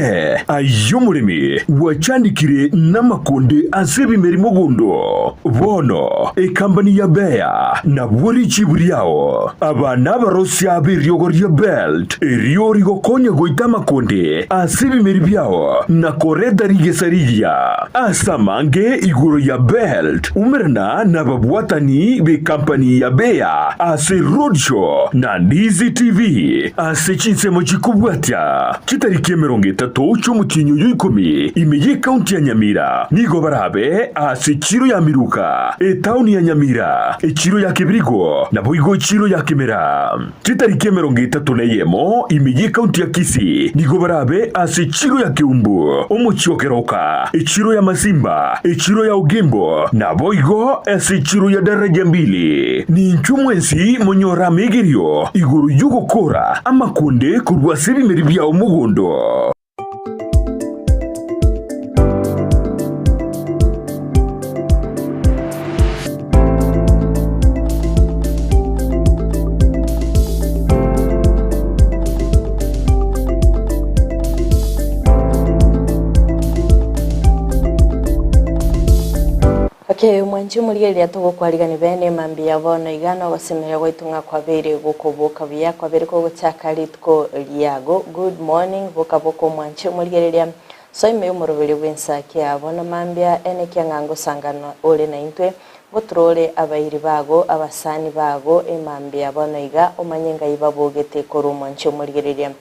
Inee! Aye omoremi, gwachandekire namakonde ase ebimeri mogondo? Bono ekambani ya Bayer nabwo richibu riao. Aba nabarosia b'eriogo ria Belt, erio rigokonya goita amakonde ase ebimeri biao na koreta rigesa rigiya. Ase amange igoro ya Belt, umerana nababwatani b'ekampani ya Bayer ase Roadshow na Ndizi TV ase chinsemo chikobwatia chitariki 30 chi'omotienyi oyo ikomi ime y'ekaunti ya Nyamira. Nigo barabe ase echiiro ya Miruka, etaoni ya Nyamira, echiiro ya Kebirigo, naboigo echiiro ya Kemera. Chitariki 31 ime y'ekaunti ya Kisii nigo barabe ase echiiro ya Keumbu, omochie o Keroka, echiiro ya Masimba, echiiro ya Ogembo, naboigo ase echiiro ya Daraja Mbili. Ninchwe mwensi monyore amegerio igoro y'ogokora amakonde korwa ase ebimeri biao mogondo. Okay, omwanchi omorigereria togokwarigani bene mambia bono iga nogosemeria gwaito ng'a kwabeire gokoboka buya kwabeire kogochaka rituko riago good morning boka boka omwanchi omorigereria soa ime yomoroberi bw'ensaki ya bono mambia enekia ng'a ngosangana ore naintwe ngoturore abairi bago abasani bago emambia bono iga omanye ngai babogete korwa omwanchi omorigereria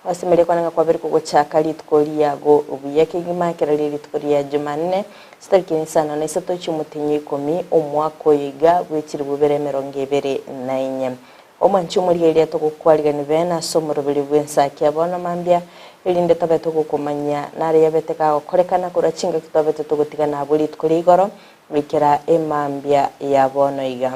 Ogosemeria kwane ng'a kwabeire kogochaka rituko riago buya kegima ekero rire rituko ria Jumanne Chitariki insano na isato chi'omotenyi oikomi, omwaka oyo iga bw'echilifu bibere 24. Omwanchi omorigereria togokwarigani bene ase omoroberi bw'ensaki bono mambia, erinde tobe togokomanyia nare yabete gagokorekana korwa chingaki twabete togotigana abwo rituko ria igoro goikera emambia ya bono iga.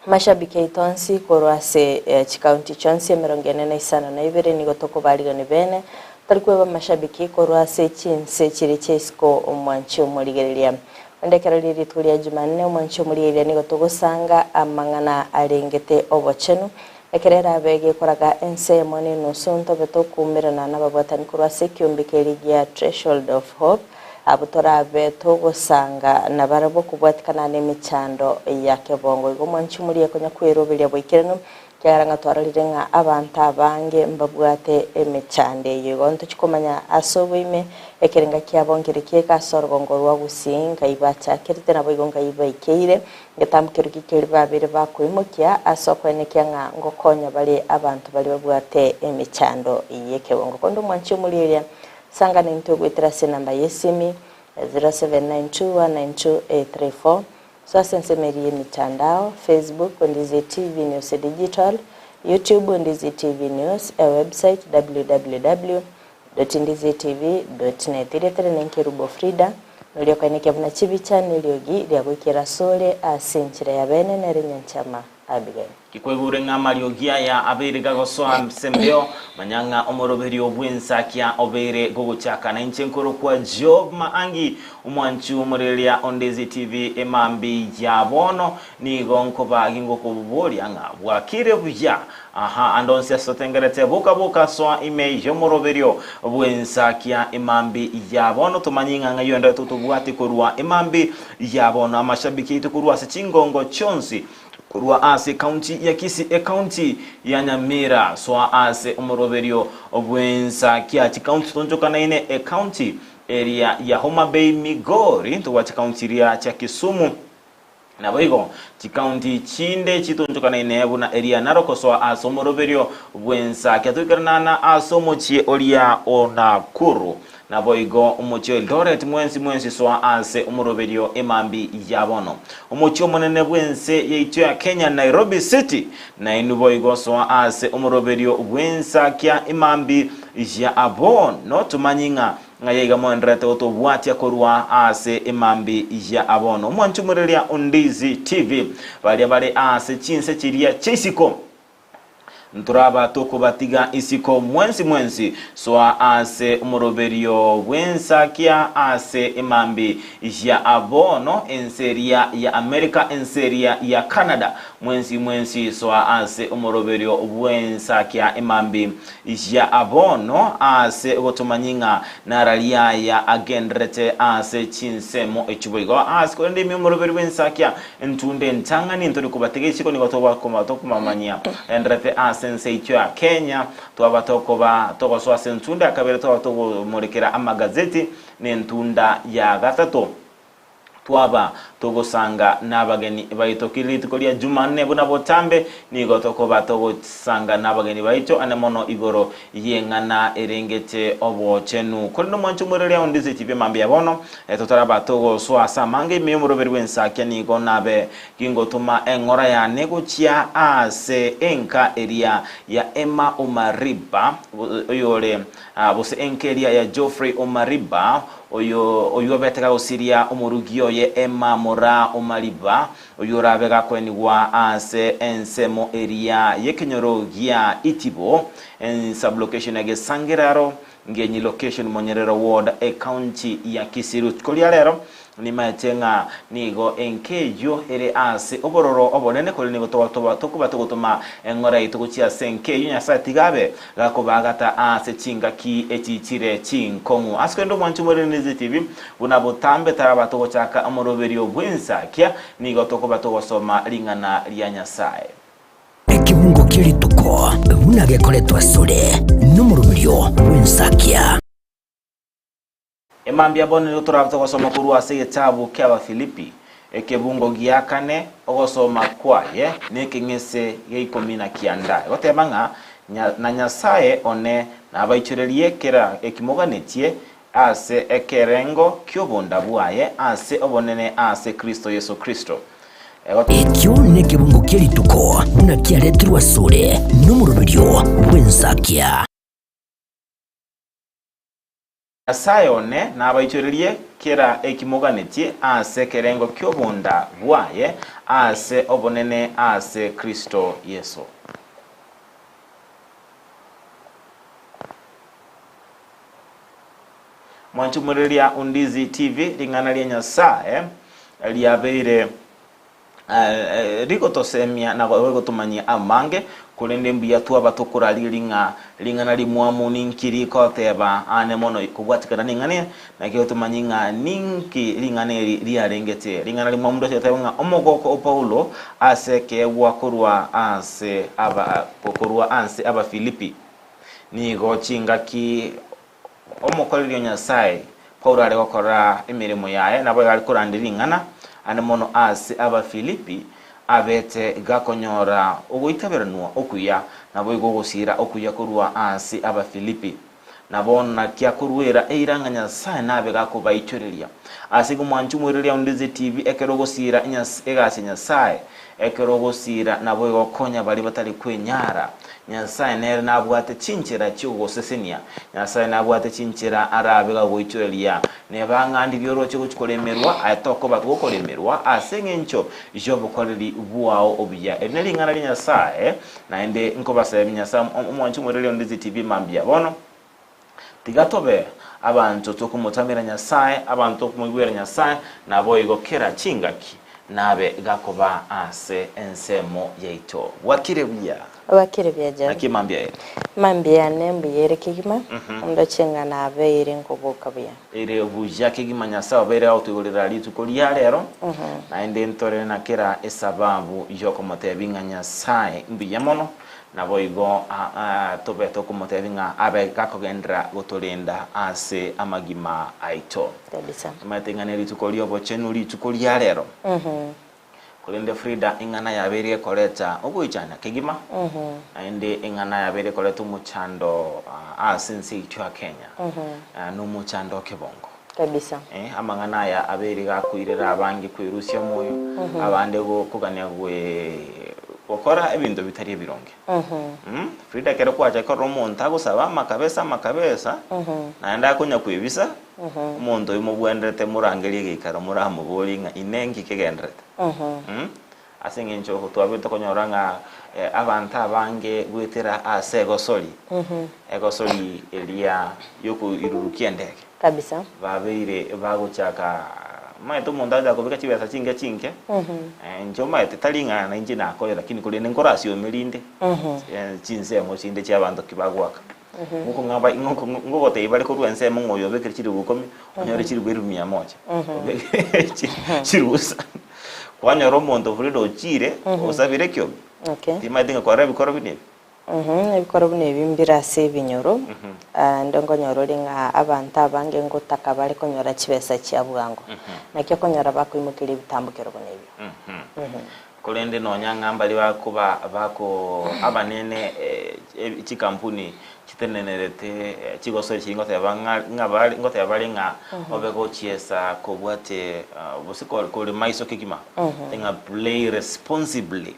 Mashabiki aito onsi korwa ase chikaunti chionsi 45 nigo tokobarigani bene, tari kweba amashabiki korwa ase chinse chiria chia isiko omwanchi omorigereria. Onde ekero riria rituko ria Jumanne omwanchi omorigereria nigo togosanga amang'ana arengete obochenu ekero erabe gekoraga ense eyemo na enusu ntobe tokuumerana nababwatani korwa ase ekiombe keria gia Threshold of Hope Abwo torabe togosanga nabarabwo kobwatikana nemechando ya kebongo. Igo mwanche morie konya kweroberia boikeranu, ekiagera ng'a twarorire ng'a abanto abange mbabwate emechando eyio. Igo ntochie komanya ase oboime ekerenga kiabo nkere kiaika ase orogongo rwa Gusii, nkai bachakerete naboigo nkai baikeire, egetambo kerokia keria babeire bakoimokia ase okoenekia ng'a ngokonya bare abanto baria babwate emechando y'ekebongo. Korende omwanche omoria eria Sangana intwe goetera ase enamba y'esimi 0792192834, so ase ensemo eria y'emitandao, Facebook, Ndizi TV News Digital, YouTube, Ndizi TV News, ewebsite, www.ndizitv.net. Erieta riane Nkerubo Frida, noria okoenekia buna chibicha na eriogi riagoikera asore ase enchera ya bene nere Nyanchama Abigail. Kikwaigure ng'a amariogi aya abeire gagosoa ase embeo, manya ng'a omoroberio bw'ensakia obeire gogochaka. Na inche nkorokwa Job Maangi, omwanchi omoreria o Ndezi TV emambi ya bono, nigo nkoba gingokoboria ng'a bwakire buya. Aha, ande onsi ase otengerete, boka boka soa ime y'omoroberio bw'ensakia emambi ya bono, tomanye ng'a ng'ai onde totobwati korwa emambi ya bono. Amashabiki aito korwa ase chingongo chionsi Korwa ase ekaunti ya Kisii, ekaunti ya Nyamira, soa ase omoroberio bw'ensakia chikaunti tonchokanaine ekaunti eria ya Homa Bay, Migori, ntobwate chikaunti chiria chia Kisumu, naboigo chikaunti chinde chitonchokanaine buna eria Narok soa ase omoroberio bw'ensakia toikeranana ase omochie oria o Nakuru. Naboigo omochie o Eldoret mwensi mwensi soa ase omoroberio emambi ya bono. Omochie omonene bw'ense yaito ya Kenya Nairobi City nainwe boigo soa ase omoroberio bw'ensakia emambi ya bono tomanyi ng'a ng'ai aiga moendererete gotobwatia korwa ase emambi ya bono. Omwanchi omoreria o Ndizi TV baria bare ase chinse chiria chiaisiko. Ntoraba tokobatiga isiko mwensi mwensi, soa ase omoroberio bw'ensakia ase emambi ya bono, ense eria ya Amerika, ense eria ya Canada, mwensi mwensi soa ase omoroberio bw'ensakia emambi ya bono, ase ogotomanyia ng'a nararia aya agendererete ase chinsemo echio boigo. Ase korende ime omoroberio bw'ensakia Entunde entang'ani ntori kobatiga isiko nigo tokomamanyia enderete ase ense yaito ya Kenya. Twaba tokoba togosoa ase entunda ya kabere twaba togomorekera amagazeti na entunda ya gatato twaba togosanga nabageni baito. Kera rituko ria Jumanne buna botambe nigo tokoba togosanga nabageni baito ane mono igoro y'eng'ana erengete obochenu. Korende omwanche omwereria onde ase etibi mambia bono, totaraba togosoa ase amange ime y'omoroberi bw'ensakia nigo nabe gingotoma eng'ora yane gochia ase enka eria ya Emma Omariba, oyore gose enka eria ya Geoffrey Omariba, oyo oyio obete gagosiria omorugi oye Emma Moraa Omariba, Oyio orabe gakoenigwa ase ensemo eria y'ekenyoro gia Itibo, en-sublocation ya Gesangeraro, Ngenyi Location, Monyerero Ward, Ecounty ya Kisii. Rituko ria rero nimaete ng'a nigo enka eyio ere ase obororo obonene, korende nigo tokoba togotoma eng'ora yaito gochia ase enka eyio. Nyasae tiga abe gakobaagata ase chingaki echi chire chinkong'u. Ase korende omwancho omorende tibi Buna botambe taraba togochaka omoroberio bw'ensakia, nigo tokoba togosoma ring'ana ria Nyasae. Ekebungo kie rituko buna gekoretwa asore nomoroberio bw'ensakia. Emambia bono nigo torabe togosoma korwa ase egetabu ki'Abafilipi, ekebungo gia kane, ogosoma kwaye nekeng'ese gia ikomi na kianda. Egoteba ng'a, Na Nyasae one nabaichorerie kera ekimoganetie Ase ekerengo ki'obonda bwaye ase obonene ase Kristo Yeso Kristo. Ekio nekebungo kie rituko buna kiaretirwe asore nomoroberio bw'ensakia. Nyasae one nabaichorerie kera eki moganetie ase ekerengo ki'obonda bwaye ase obonene ase Kristo Yeso. Mwanchumureria Undizi TV ring'ana ria Nyasae riabeire rigotosemia na rigotomanyia amange, korende mbuya twaba tokorarigereria ng'a ring'ana rimwamu ninki rigoteba aane mono kobwatikana ning'ana eye, naki otomanye ng'a ninki ring'ana eri riarengete. Ring'ana rimwamu ndoche goteba ng'a omogoko o Paulo ase ekeegwa korwa ase aba korwa anse Abafilipi. Nigo chingaki omokoreri o Nyasae Paulo are gokora emeremo yaye, naboigo are korandia ring'ana ande mono ase Abafilipi, abete gakonyora ogoitaberanwa okuya, naboigo ogosiira okuya korwa ase Abafilipi. Na bono naki akoruera eira ng'a Nyasae nabe gakobaichoreria. Ase igo mwanche omoiroria onde ZTV ekero ogosiira egasi ya Nyasae, Ekero ogosiira naboigo gokonya baria batari kwenyara. Nyasae nere nabwate chinchera chi'ogosesenia. Nyasae nabwate chinchera arabe gagoichoreria. Neba ng'a ndiria oroche gochia koremerwa, aye tokoba gokoremerwa ase engencho y'obokoreri bwao obuya. Eri nering'ana ria Nyasae, naende nkobasebia Nyasae omwanche omoiroria onde ZTV mambia bono. Tiga tobe abanto tokomotamera Nyasae, abanto tokomoigwera Nyasae, naboigo kera chingaki nabe gakoba ase ensemo yaito. Bwakire buya. Bwakire buya John. Naki mambia ere? Mambia yane mbuya ere kegima, ondoche ng'a nabeire nkoboka buya. Ere buya kegima Nyasae obeire agotoigorera rituko ria rero, naende ntore na kera esababu yokomotebia ng'a Nyasae mbuya mono, Naboigo tobe tokomotebia ng'a abe gakogenderera gotorenda ase amagima aito. Kabisa. Omanyete ng'a nerituko ri'obochenu rituko ria rero. Korende Frida ing'ana yabeire gekoreta ogoichana kegima, naende ing'ana yabeire ekoreta omochando ase ense yaito ya Kenya, nomochando o kebongo. Kabisa. Amang'ana aya abeire gakoirera abange kwerusia omoyo, abande kogania gokora ebinto bitari ebironge. Frida ekero kwacha korora omonto agosaba amakabesa amakabesa, naende akonya kwebisa, omonto oyio mobwenerete morangerie egeikaro moramoborie ng'a inee nki kegenderete? Ase eng'encho twabete tokonyora ng'a abanto abange goetera ase egosori, egosori eria yokoirurukia endege. Kabisa. Babeire bagochaka, omanyete omonto agochaka kobeka chibesa chinke chinke, inche omanyete tari ng'a nainche nakore lakini korende nkorasiome rinde, chinsemo chinde chia abanto ki bagoaka. Ngokong'a ngogotebia bare korwa ensemo ng'a oyo obekire chilifu ikomi, onyore chilifu elfu mia moja, obekire chilifu isano. Kwanyora omonto Frida ochire, osabire ekiombe, Okay. timanyeti ng'a kwarora ebikoro buna ebi. Ebikoro buna ebi mbire ase ebinyoro, ande nkonyora ore ng'a abanto abange ngotaka bare konyora chibesa chia bwango. Naki okonyora bakoimokeria ebitambokero buna ebio. Korende nonya ng'a mbaria bakoba bako abanene chikampuni chitenenerete chigosori chiria ngoteba ng'a ng'a bare ngoteba bare ng'a obe gochiesa kobwate gose kore maiso kegima ng'a play responsibly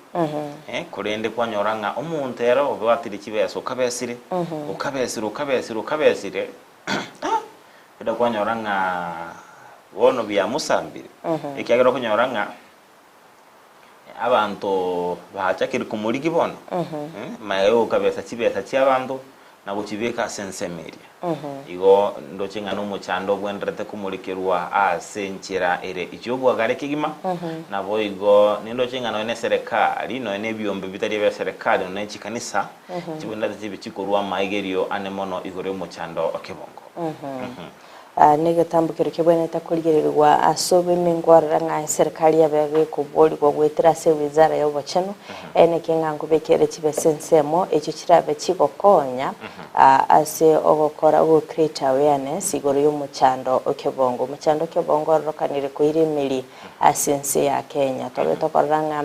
korende kwanyora ng'a omonto ere obwatire chibesa okabesire okabesire okabesire okabesire rende kwanyora ng'a bono biamosambire ekiagera okonyora ng'a Abanto bachakire komorigia bono, magega y'ogokabesa chibesa chi'abanto na gochibeka ase ensemo eria. Igo ndoche ng'a nomochando obwenerete komorekerwa ase enchera ere y'obwagare kegima. Naboigo nindoche ng'a nonya neserekari, nonya nebiombe bitari ebi'eserekari, nonya ne chikanisa, chibwenerete chibe chikorua amaigerio ane mono igoro y'omochando o kebongo. Negetambo keria kebwenerete korigererigwa ase oboime nkwarora ng'a eserikari yabe gekoborigwa goetera ase ewizara y'obochenu, eneke ng'a nkobekere chibesa ensemo echio chirabe chigokonya ase ogokora ogo create awareness igoro y'omochando o kebongo. Omochando o kebongo ororokanire koira emeri ase ense ya Kenya. Tobe tokorora ng'a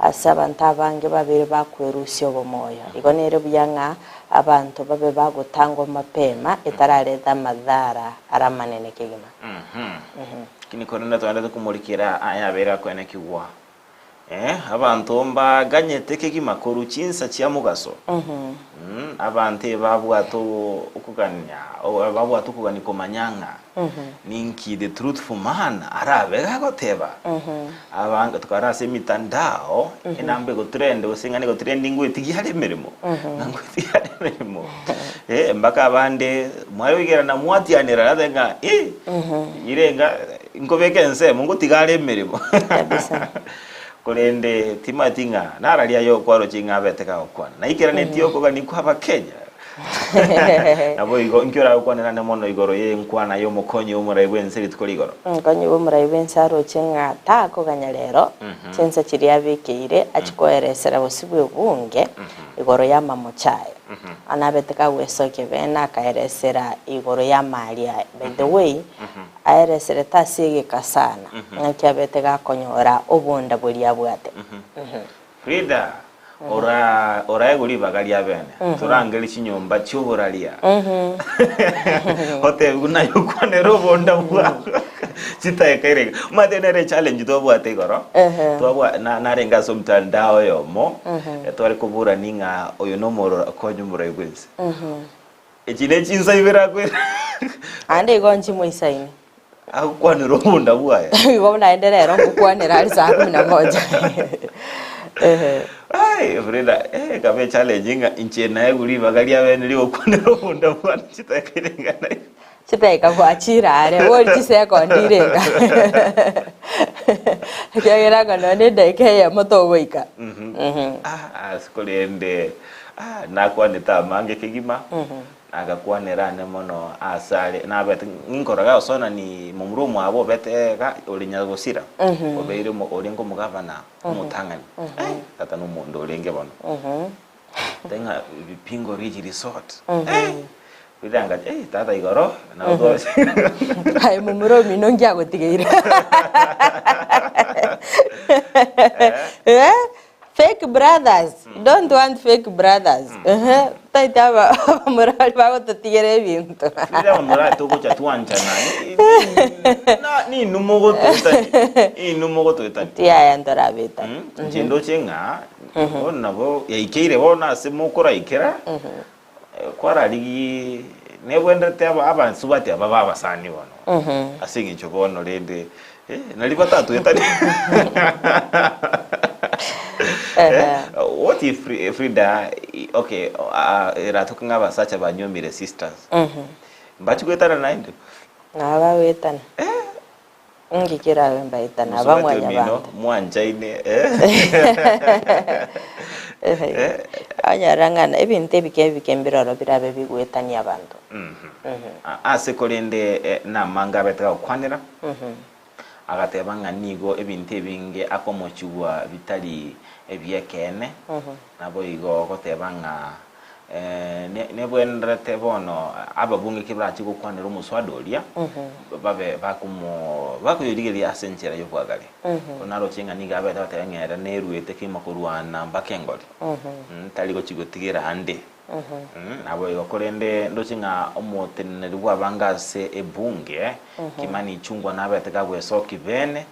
Ase abanto abange babeire bakwerusia obomoyo. Igo nere buya ng'a abanto babe bagotangwa mapema etarareta amadhara are amanene kegima. Lakini korende togende tokomorikera aya abeire akoenekigwa. Abanto mbaganyete kegima korwa chinsa chia mogaso. Abanto ebabwate okogania, babwate okogania komanya ng'a Ninki the truthful man arabe gagoteba? Abange tokare ase emitandao, enamba egotrend gose eng'ana egotrend ngoetigia are emeremo, ng'a ngoetigia are emeremo. Eh, mpaka abande mwayoigerana mwatianera natebe ng'a eh, irenga nkobeka ensemo ngotiga are emeremo. Kabisa. Korende timanyeti ng'a nararia aye okwaroche ng'a abete gagokwana. Naikeranetie okogania kwa abakenya. Naboigo, inki oragokwanerane mono igoro y'enkwana y'omokonyi omorai bw'ense rituko rigoro? Omokonyi bw'omorai bw'ense aroche ng'a takoganya rero chinsa chiria abekeire achie koeresera bosio bw'ebunge igoro y'amamocho aye. Bono abete kagwesokia bene akaeresera igoro y'amari aye. By the way, aereserete ase egeka sana, ng'aki abete gakonyora obonda boria abwate. Frida, ora oraegwe ribaga ria bene, torangerie chinyomba chi'oboraria, otebigwe naye okwanere obonda bwao chidakika ere iga. Omanyete nere echallenge twabwate igoro, twabwa na narenge ase omtandao oyomo, tware koborani ng'a oyo nomorora konya omorai bwensi. Echi ne chinsa ibere akoira. Aande igo nchimoisaine. Agokwanera obonda bwaye. Igo naende rero ngokwanera are saa kumi na moja. Ehe. Ai, Frida, eh, ekaba echallenge ng'a inche naegwe ribaga ria bene rigokwanera obonda bwane chidakika irenga na iga. Chidakika gwachire are, bori chisekondi irenga. Ekiagera ng'a nonye na edakika eyemo togoika. Mhm. Ah, ase korende, ah, nakwanete amange kegima. Agakwanera ane mono asare, nabete ninkora gagosonani momura omwabo obete iga ore nyagosira, obeire omo orenge omogavana omotang'ani. Ai, tata nomonto orenge bono. Tari ng'a Vipingo Ridge Resort. Ai, riranga eh, tata igoro nabo twa Aye momura omino nki agotigeire? Eh? Fake brothers, don't want fake brothers. Ehe, taita aba abamura baria bagototigera ebinto. Riria abamura togocha twanchana, na ninwe mogotoetania, ninwe mogotoetania. Tiaya ntorabetani. Inche ndoche ng'a bono nabo yaikeire bono ase mokoraikera, kwararigie nebwenerete aba abasubati aba babasani bono, ase eng'encho bono rende naria batatoetanie. What if Frida, okay, eratoke ng'a abasacha banyuomire sisters, mbachi goetana naende? Nabo bagoetana. Inki kerabe mbaetana aba Mosubati omino mwanyabanto? mwanchaine. Onyora ng'a ebinto ebike ebike mbiroro birabe bigoetania abanto. Ase korende namange abete gagokwanera, agateba ng'a nigo ebinto ebinge akomochigwa bitari ebi'ekeene, naboigo goteba ng'a nebwenerete bono ababunge ki barache gokwanera omoswada oria, babe bakomo bakoyorigereria ase enchera y'obwagare. Ko naroche ng'a nigo abete agateba ng'a ere neruete kegima korwana mpaka engori, tari gochia gotigera ande. Naboigo korende ndoche ng'a omoteneneri bw'abange ase ebunge, Kimani Ichung'wa nabete kagwesokia bene,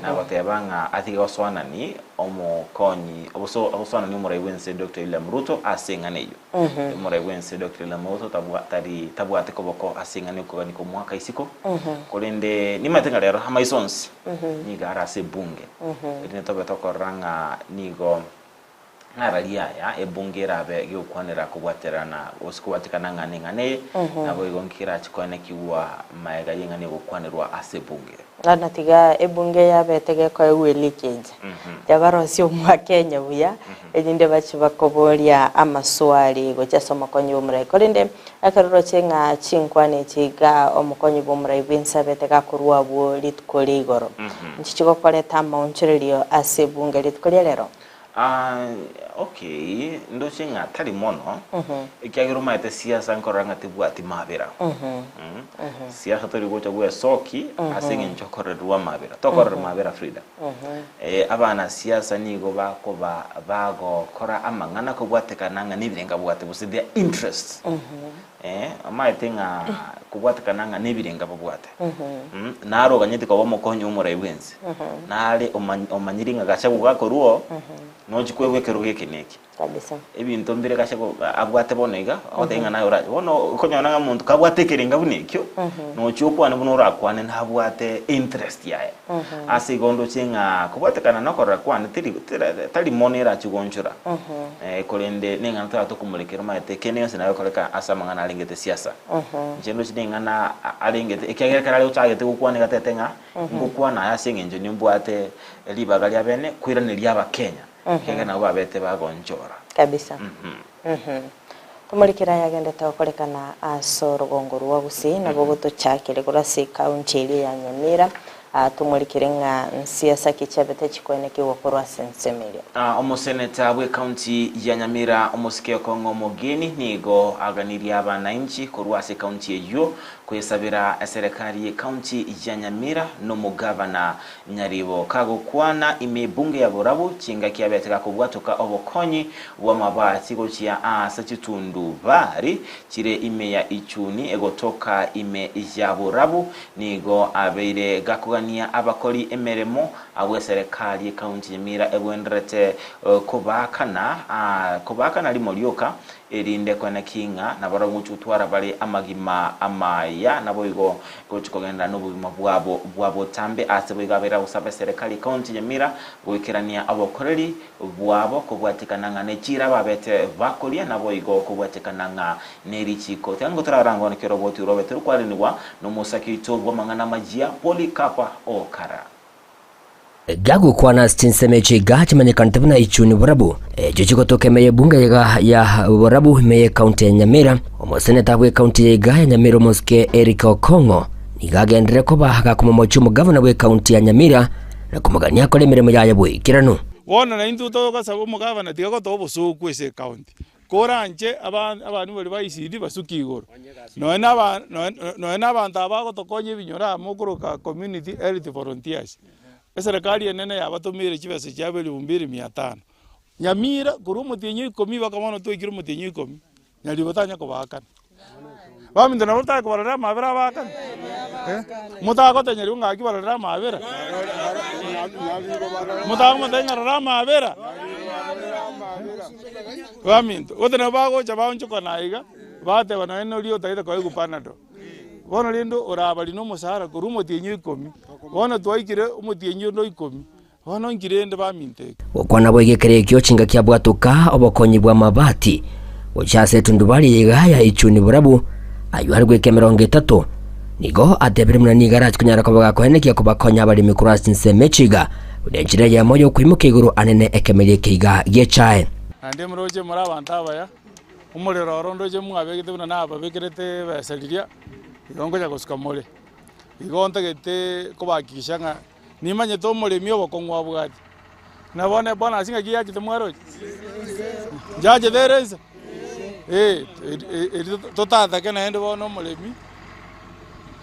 na goteba ng'a atige gosoanani omokonyi ogosoanani omorai bw'ense Doctor William Ruto ase eng'ana eyio. Omorai bw'ense Doctor William Ruto tabwa tari tabwate koboko ase eng'ana y'okogania kw'omwaka isiko, korende nimanyete ng'a rero amaiso onsi nigo are ase ebunge, erinde tobe tokorora ng'a nigo Nararia aya, ebunge erabe gegokwanera kobwaterana gose kobwatekana ng'a neng'ana eye, naboigo nkerachie koenekigwa maega y'eng'ana egokwanerwa ase ebunge. Bono tiga ebunge yabete gekoegwa leakage, yabarosia omwakenya buya, erinde bachie bakoboria amaswali gochia ase omokonyi bw'omorai. Korende ekero oroche ng'a chinkwana echi iga omokonyi bw'omorai bw'ense abete gakorwa abwo rituko ria igoro, nchichi gokoreta amaonchorerio ase ebunge rituko ria rero? Ah, okay, ndoche ng'a tari mono, ekiagera omanyete siasa nkorora ng'a tebwati mabera. Siasa tori gocha bwesoki ase eng'encho okorerwa amabera. Tokorerwa mabera Frida. Eh, abana siasa nigo bakoba bagokora amang'ana kobwatekana ng'a nebirengo abwate gose their interests. Eh, omanyete ng'a kobwatekana ng'a nebirengo babwate. Naro oganyeti koba omokonyi omorai bwense. Nare omanyiri ng'a Gachagua gakorwa oo, nochi koegwa ekerogo eke na eke. Kabisa. Ebinto mbire Gachagua abwate bono iga, agoteba ng'a naye orache. Bono okonyora ng'a omonto kabwate ekerenga buna ekio, nochi okwane buna orakwane nabwate interest yaye. Ase igo ndoche ng'a kobwatekana na okorora kwane teri tari mono erache gonchora, korende neng'ana toratokomorekera omanyete kende gionsi nagokoreka ase amang'ana arengete siasa. Inche ndoche neng'ana arengete ekiagera ekero are ochagete gokwana iga atebete ng'a ngokwana aya ase eng'encho nimbwate ribaga ria bene koiraneria abakenya, ekiagera nabo babete bagonchora. Kabisa. Tomorekere ayagendete gokorekana ase orogongo rwa Gusii, nabo gotochakere korwa ase ekaunti eria ya Nyamira, tomorekere ng'a nsiasa ki chiabete chikoenekigwa korwa ase ensemo eria. Omoseneta bw'ekaunti ya Nyamira omosike Okong'o Omogeni nigo aganirie abanainchi korwa ase ekaunti eyio kwesabera eserekari y'ekaunti ya Nyamira nomogavana Nyaribo kagokwana ime ebunge ya Borabu chingaki abete gakobwatoka obokonyi bw'amabati gochia aase chitundubari chire ime ya Ichuni egotoka ime ya Borabu nigo abeire gakogania abakori emeremo abwo eserekari y'ekaunti Nyamira egwenderete kobaakana kobaakana rimo rioka erinde koeneki ng'a nabarabwo ngochia gotwara bare amagima amaya naboigo Gochia kogenderera nobogima bwabo bwa botambe. Ase boigo abeire agosaba eserekari ekaunti Nyamira goikerania obokoreri bwabo kobwatekana ng'a nechiira babete bakoria naboigo kobwatekana ng'a nerichiko. Tiga ngotorarangwa naki oroboti rwabete rokwarenigwa nomosaki oito bw'amang'ana amayia Polycarp Okara. Gagokwana ase chinsemo echi iga chimanyekanete buna Ichuni Borabu, echio chigotoka ime y'ebunge iga ya Borabu ime y'ecounty ya Nyamira. Omoseneta bw'ecounty ya iga ya Nyamira omosike Eric Okong'o nigo agenderere koba gakomomochia omogavana bw'ecounty ya Nyamira na komogania akore emeremo yaye boikeranu. Bono naintwe togasaba omogavana tiga gotoa obosooku ase ecounty. Koranche abana baria ba ECD basuke igoro, nonya na aba nonya na abanto aba bagotokonya ebinyoro amo okoroka community health volunteers, eserekari enene yabatomeire chibesa chiabo elifu mbili mia tano. Nyamira korwa omotienyi o ikomi mpaka bono twaikire omotienyi o ikomi, Nyaribo tanya kobaakana. Baminto nabo tari kobarorera amabera abaakane? Motagotebia Nyaribo ng'aki barorere amabera? Motakomotebia ng'a rora amabera? Baminto, gose nabo bagocha baonchokana aiga, bateba nonya noria otagete koegwa panadol. Bono rende orabarie na omosara korwa omotienyi o ikomi, bono twaikire omotienyi onde o ikomi. Bono inki rende baminto eke? Gokwana boigo ekero ekio chingaki abwatoka obokonyi bw'amabati gochia ase etundubari eyeiga ya Ichuni Borabu, ayio are goika 30, nigo atebire buna nigo arache konyara koba gakoenekia kobakonya abaremi korwa ase chinsemo echi iga, buna enchera eyemo y'okoimoka igoro anene ekemeria eke iga gi'echae. Naende moroche more abanto abaya, omorero oro ndoche mwabegete buna nababekerete ebesa riria, igo ngocha gosuka more. Igo ntagete kobahakikisha ng'a Nimanyete omoremi obokong'u abwate. Na bono ebonus ng'aki yachete mwaroche? Nchachete ere inse? Eh, eri totatake naende bono omoremi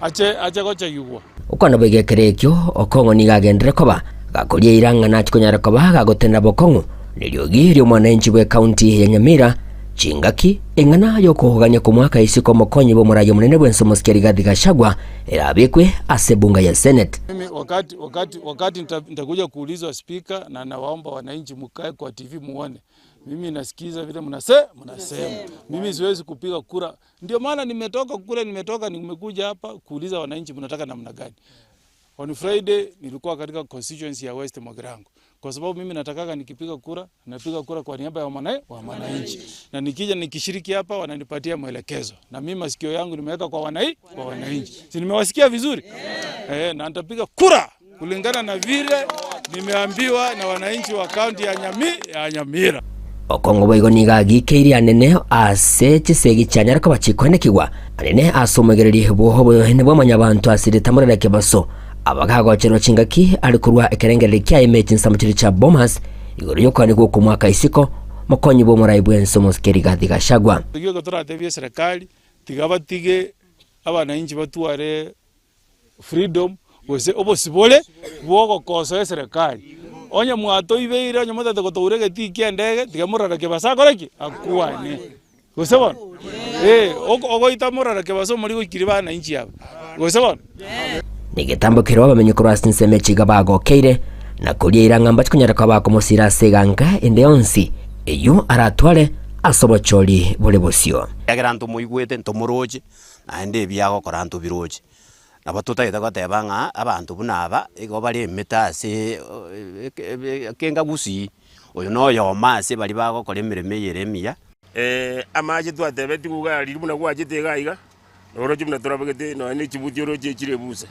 ache ache gochegigwa. Okwana boigo ekero ekio, Okong'o nigo agenderere koba gakoria eira ng'a nachie konyara koba gagotenena bokong'u neriogi ri'omwananchi bw'ecounty ya Nyamira chingaki eng'ana y'okohogania kw'omwaka isiko omokonyi bw'omoraia omonene bw'ense omosike Rigathi Gachagua erabekwe ase ebunga ya Senate. Mimi wakati wakati wakati nitakuja kuulizwa spika na nawaomba wananchi mkae kwa TV muone. Mimi nasikiza vile mnase mnasema. Mimi siwezi kupiga kura. Ndio maana nimetoka kule nimetoka nimekuja hapa kuuliza wananchi mnataka namna gani. On Friday nilikuwa katika constituency ya West Mogirango. Kwa sababu mimi natakaga nikipiga kura, napiga kura kwa niaba ya wa wananchi. Na nikija nikishiriki hapa wananipatia mwelekezo. Na mimi masikio yangu nimeweka kwa wanai, kwa wananchi. Si nimewasikia vizuri? Eh, na nitapiga kura kulingana na vile nimeambiwa na wananchi wa kaunti ya Nyami, ya Nyamira. Okong'o boigo nigo agiikeirie anene ase chisegi chianyare koba chikoenekigwa, anene ase omoigereria bw'oboyohene bwa mwanyabanto ase ritamore ria kebaso, abagagocherwa chingaki are korwa ekerengererio kiaye ime chinsemo chiria chia Bomas, igoro y'okoanigwa okw'omwaka isiko, mokonyi bw'omorai bw'ense omosike Rigathi Gachagua. Erio toratebie eserekari, tiga batige abananchi batware freedom gose obosibore bw'ogokosoa eserekari. Onye mwatoibeire, onye motagete gotoura egetii kia endege, tiga morore kebasa akore ki? Akwane. Gose bono? Eh, oko ogoita morore kebasa omori goikiri bananchi aba. Gose bono? Negetambo keria abamenyi korwa ase ensemo echi iga bagokeire, na koria eira ng'a mbache konyara koba bakomosira ase eganka ende yonsi eyio aratware ase obochori bore bosio. Ekiagera ntomoigwete, ntomoroche, naende ebi agokora ntobiroche. Nabo totagete goteba ng'a abanto buna aba, igo bare emete ase ekenga gusii, oyo na oyomo ase baria bagokora emeremo eye ere emiya. Amache twatebetigwe iga riria buna gwachete iga iga, oroche buna torabegete nonya ne chibuti oroche echire ebusa.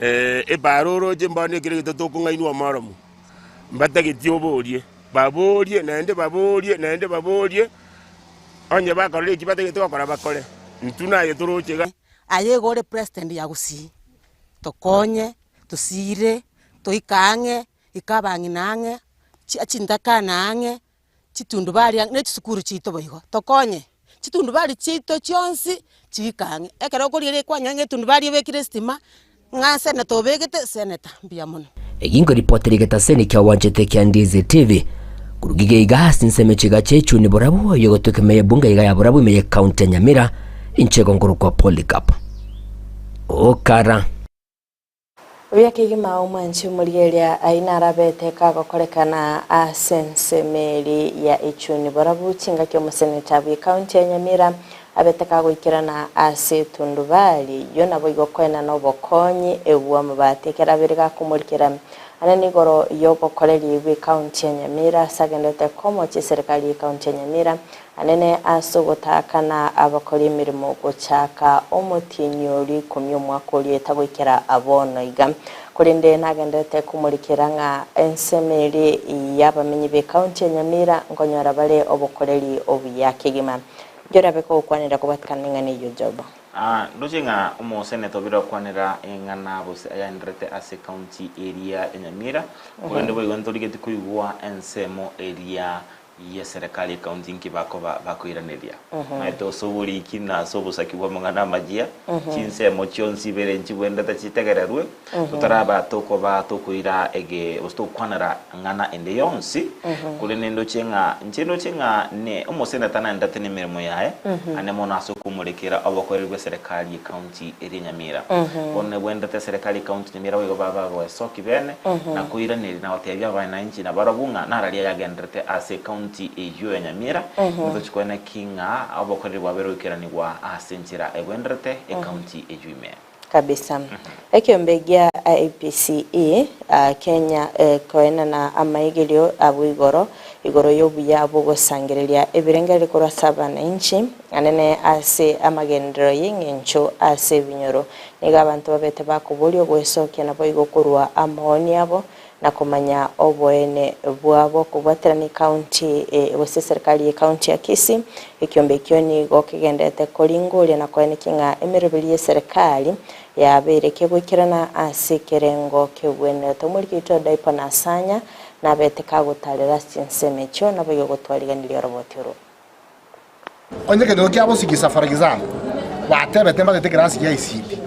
Epaara oroche mbono ekere egento tokong'ainwa omoromo, mbatageti oborie, baborie naende baborie naende baborie, onye bakorire eki batagete gokora bakore, intwe naye toroche iga. Aye igo ore president ya Gusii, tokonye, tosire, toike ang'e, ika abang'ina ang'e, chintakana ang'e, chitundubari ang'e, na chisukuru chiaito boigo, tokonye, chitundubari chiaito chionsi chiike ang'e. Ekero okorigereria kwanyora ng'a etundubari ebekire estima, ng'a senator obegete, senator, mbuya mono. Egingo ripoti rigetaseni kia gwanchete kia Ndizi TV korwa giga iga ase ensemo echiga chia echuni borabu eyogotoka ime y'ebunge iga ya borabu ime y'ecounty ya Nyamira inche igo nkorokwa Polycarp Okara. Buya kegima omwanchi omorigereria aye narabete kagokorekana ase ensemo eri ya echuni borabu chingaki omoseneta bw'ecounty ya Nyamira Abete kagoikerana ase etundubari eyio naboigo koenana obokonyi bw'amabati ekero abere gakomorikera ane nigoro y'obokoreri bw'ecounty ya Nyamira ase agenderete komochia eserekari y'ecounty ya Nyamira anene ase ogotaakana abakori emeremo gochaka omotienyi oria ikomi omwaka oria etagoikera bono iga. Korende nagenderete komorikera ng'a ensemo eria y'abamenyi b'ecounty ya Nyamira nkonyora bare obokoreri obuya kegima. Nchorabe kogokwanera kobatikana neng'ana eyio Job. Aa, ndoche ng'a omoseneta obire gokwanera eng'ana gose ayanderete ase county eria ya Nyamira, korende boigo ntorigetie koigwa ensemo eria y'eserekari y'ecounty inki bakoba bakoiraneria. Omanyete ase oboriki na ase obosaki bw'amang'ana amachia, chinsemo chionsi ibere nchibwenerete chitegererwe, Totaraba tokoba tokoira ege gose togokwanera ng'ana ende yonsi, korende ndoche ng'a inche ndoche ng'a ne omoseneta naendete nemeremo yaye, ane mono ase okomorekera obokoreri bw'eserekari y'ecounty eria Nyamira. Bono nebwenerete eserekari y'ecounty Nyamira boigo babe abaesoki bene, na koiraneria na gotebia abananchi nabarabwo ng'a nararia yagenderete ase ecounty eyio ya Nyamira, ntochi koena ki ng'a obokoreri bwabeire goikeranigwa ase enchera ebwenerete ecounty eyio ime. Kabisa. Ekeombe gia IEBC Kenya koenana amaigerio abwo igoro igoro y'obuya bw'ogosangereria ebirengererio korwa ase abananchi anene ase amagenderero y'engencho ase ebinyoro. Nigo abanto babete bakoboria ogwesokia naboigo korwa amaoni abo na komanya oboene bwabo kobwaterana ecounty gose eserikari ye county ya Kisii. Ekiombe ekio nigo kegenderete koringoria na koenekia ng'a emeroberi y'eserikari yabeire kegoikerana ase ekerengo kegwenerete. Omoriki oito Daipo Nasanya nabete kagotarera ase chinsemo echio naboigo gotwariganirie oroboti orwo. Onye ekenyoro kia bosigisa for example, batebete mbatete ekerasi gia ECD,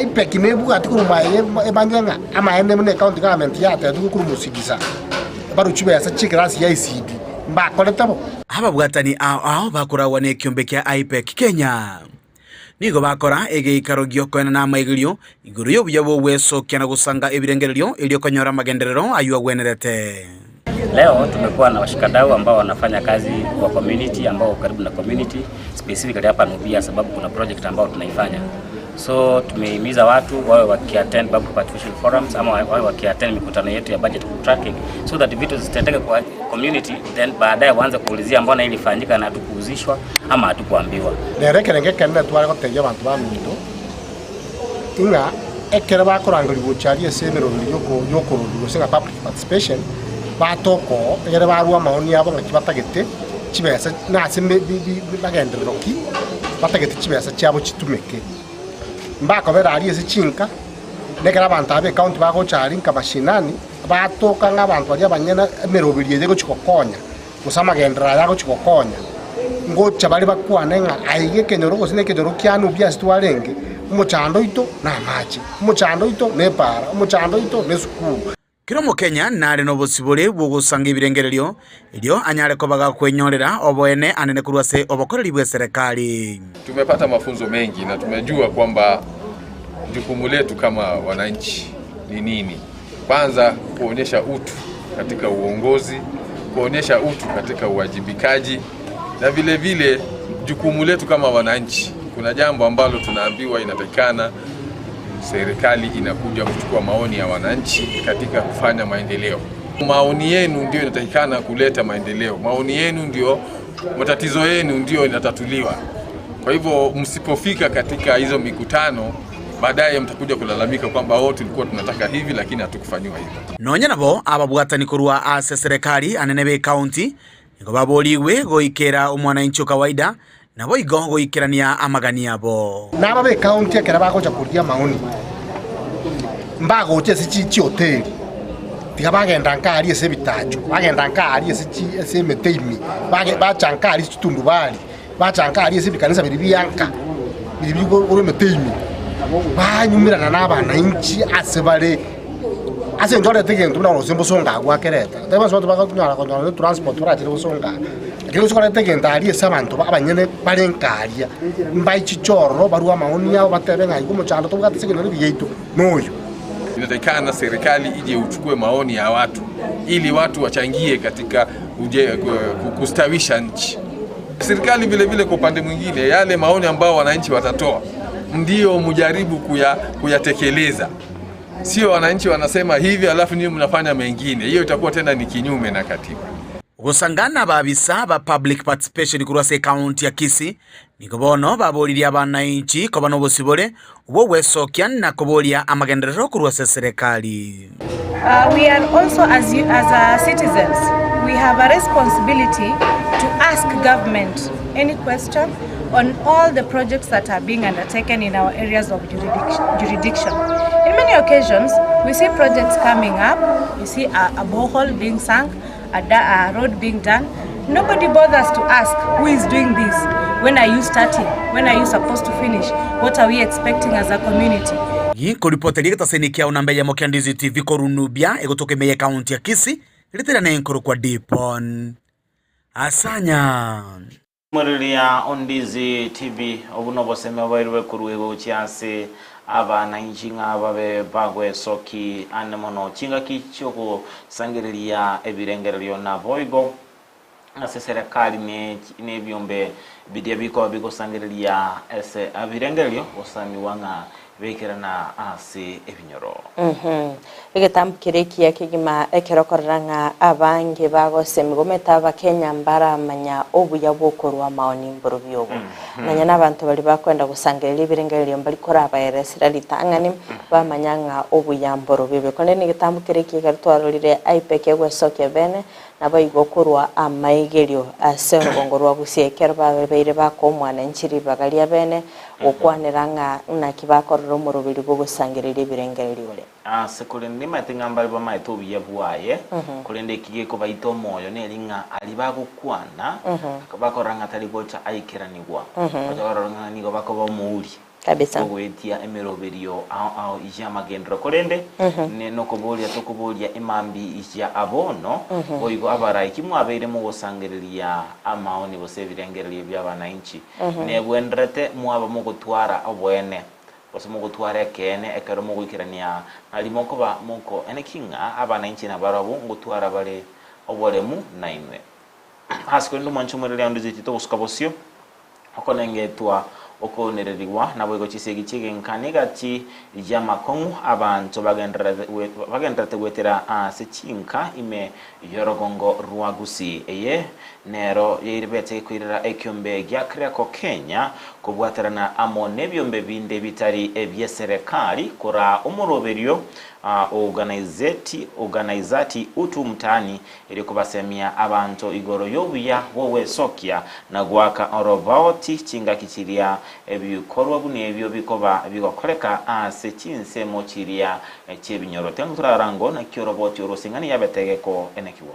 IPEC nebwati korwa maye emanye ng'a amaene buna ecounty government yatebetigwe korwa mosigisa barwe chibesa chia ekerasi gia ECD, mbakorete bo? Ababwatani ao ao bakoragwa nekiombe kia IPEC Kenya nigo bakora egeikaro gi'okoenana amaigerio igoro y'obuya bw'ogwesokia na gosanga ebirengererio erio konyora amagenderero ayio agwenerete. Leo tumekuwa na washikadau ambao wanafanya kazi kwa community ambao wako karibu na community specifically hapa Nubia sababu kuna project ambao tunaifanya. So tumehimiza watu wawe wakiattend public participation forums ama wawe wakiattend mikutano yetu ya budget tracking so that vitu zitendeke kwa community then baadaye waanze kuulizia mbona ilifanyika na hatukuhusishwa ama hatukuambiwa. Rero ekerengo ekenene tware gotebia abanto baminto, ng'a ekero bakorangerigwa gochia aria ase emeroberi y'okororwa gose ng'a public participation, batoka oo egere barue amaoni abo ng'aki batagete chibesa na ase magenderero ki batagete chibesa chiabo chitumeke. Mbakobera aria ase chinka, na ekero abanto aba b'ecounty bagocha aria nka mashinani, batoka ng'a abanto baria abanyene emeroberi eye egochia gokonya, gose amagenderero aya agochia gokonya, ngocha bare bakwane ng'a aiga ekenyoro gose na ekenyoro kiane obuya ase twarenge, omochando oito namache, omochando oito nepaara, omochando oito nesukuru. Kera Omokenya nare nobosibore bw'ogosanga ebirengererio, erio anyare koba gakwenyorera oboene anene korwa ase obokoreri bw'eserekari. Tumepata mafunzo mengi na tumejua kwamba jukumu letu kama wananchi ni nini. Kwanza kuonyesha utu katika uongozi, kuonyesha utu katika uwajibikaji na vile vile jukumu letu kama wananchi. Kuna jambo ambalo tunaambiwa inatakikana serikali inakuja kuchukua maoni ya wananchi katika kufanya maendeleo. Maoni yenu ndio inatakikana kuleta maendeleo, maoni yenu ndio, matatizo yenu ndio inatatuliwa. Kwa hivyo msipofika katika hizo mikutano, baadaye mtakuja kulalamika kwamba oh, tulikuwa tunataka hivi lakini hatukufanyiwa hivi. Nonya nabo ababwatani korwa ase serikali anene b'ecounty nigo baborigwe goikera omwananchi o kawaida Naboigo goikerania amagani abo. Na aba b'ecounty ekero bagocha korigia amaoni, mbagocha ase chi chihoteli, tiga bagenda nka aria ase ebitacho, bagenda nka aria ase chi ase emete ime, bage bacha nka aria ase chitundubari, bacha nka aria ase ebikanisa biria bia nka, biria biri korwa emete ime, banyumerana na abanainchi ase bare. Ase eng'encho orete egento buna gose mbosongo agwo akereta, tari bonsi abanto bakonyara konyora ne transport barachire bosongo aa, lakini gose koreta egento aria ase abanto abanyene bare nka aria, mbaichiche ororo barue amaoni abo batebe ng'a iga omochando tobwate ase ekenyoro eke giaito noyo. Inatakikana serikali ije uchukue maoni ya watu ili watu wachangie katika uje, kustawisha nchi. Serikali vile vile kwa upande mwingine, yale maoni ambayo wananchi watatoa ndiyo mujaribu kuyatekeleza Sio wananchi wanasema hivi alafu nyinyi mnafanya mengine, hiyo itakuwa tena ni kinyume na katiba. Gosangana ababisa ba public participation korwa ase ecounty ya Kisii nigo bono baboririe abanainchi koba nobosibore bw'ogwesokia na koboria amagenderero korwa ase eserekari. We are also as, as uh, citizens we have a responsibility to ask government any question on all the projects that are being undertaken in our areas of jurisdiction. In many occasions, we see projects coming up, you see a, a borehole being sunk, a, a road being done. Nobody bothers to ask who is doing this, when are you starting, when are you supposed to finish, what are we expecting as a community. Ginkoripoteria egetaseni kiao namba eyemo kia Ndizi TV korwa Nubia egotoka ime ye county ya Kisii ritera nenkorokwa Dipon Asanya. Moriria o Ndizi TV, Obu nobosemi oboirwe korwa gochia ase abanainchi ng'a babe bagwesoki ane mono chingaki chiogosangereria ebirengererio naboigo ase serekari ne nebiombe biria bikoba bigosangereria ase ebirengererio gosamiwa ng'a. Baikerana ase ebinyoro. Egetambo keria ekiya kegima ekero okorora ng'a abange bagosemigwa omanyete abakenya mbaramanya obuya bw'okorua amaoni mborobio obo. Nonya nabanto baria bakoenda gosangereria ebirengererio mbari korabaeresera ritang'ani bamanya ng'a obuya mborobio obo. Korende negetambo keria ekiya ekero twarorire IPEC egwesokia bene Naboigo korwa amaigerio ase orogongo rwa Gusii ekero babeire bakoa omwananchi ribaga ria bene gokwanera ng'a naki bakorora omoroberi bw'ogosangereria ebirengererio ore. Ase korende nimanyete ng'a mbare bamaete obuya bwaye, korende eki gekobaita omoyo neri ng'a aria bagokwana, bakorora ng'a tari gocha aikeranigwa, bacha barora ng'a nigo bakoba omouri. Kabisa. Ogoetia emeroberio ao ao y'amagenderero, korende ne nokoboria tokoboria emambi ya abono, boigo abarai ki mwabeire mogosangereria amaoni gose ebirengererio bi'abanainchi, nebwenerete mwaba mogotwara oboene, gose mogotwara ekeene ekero mogoikerania nari mokoba moko eneki ng'a abanainchi nabarabwo ngotwara bare oboremu nainwe. Ase korende omwanche omoreri onde ochichete ogosuka bosio, Okonengetwa, okounererigwa, naboigo chisegi chi'egenka negati y'amakong'u abanto bagendererete goetera ase chinka ime y'orogongo rwa Gusii. Eye nero yairibete koirera ekiombe gia Creco Kenya kobwaterana amo nebiombe binde bitari ebieserekari koraa omoroberio Organizati Utu Mtaani Erio kobasemia abanto igoro y'obuya bw'ogwesokia na goaka orobaoti chingaki chiria ebikorwa buna ebio bikoba bigokoreka ase chinsemo chiria chi'ebinyoro. Tengo torarora ngo naki oroboti oro sing'ani yabete gekoenekigwa.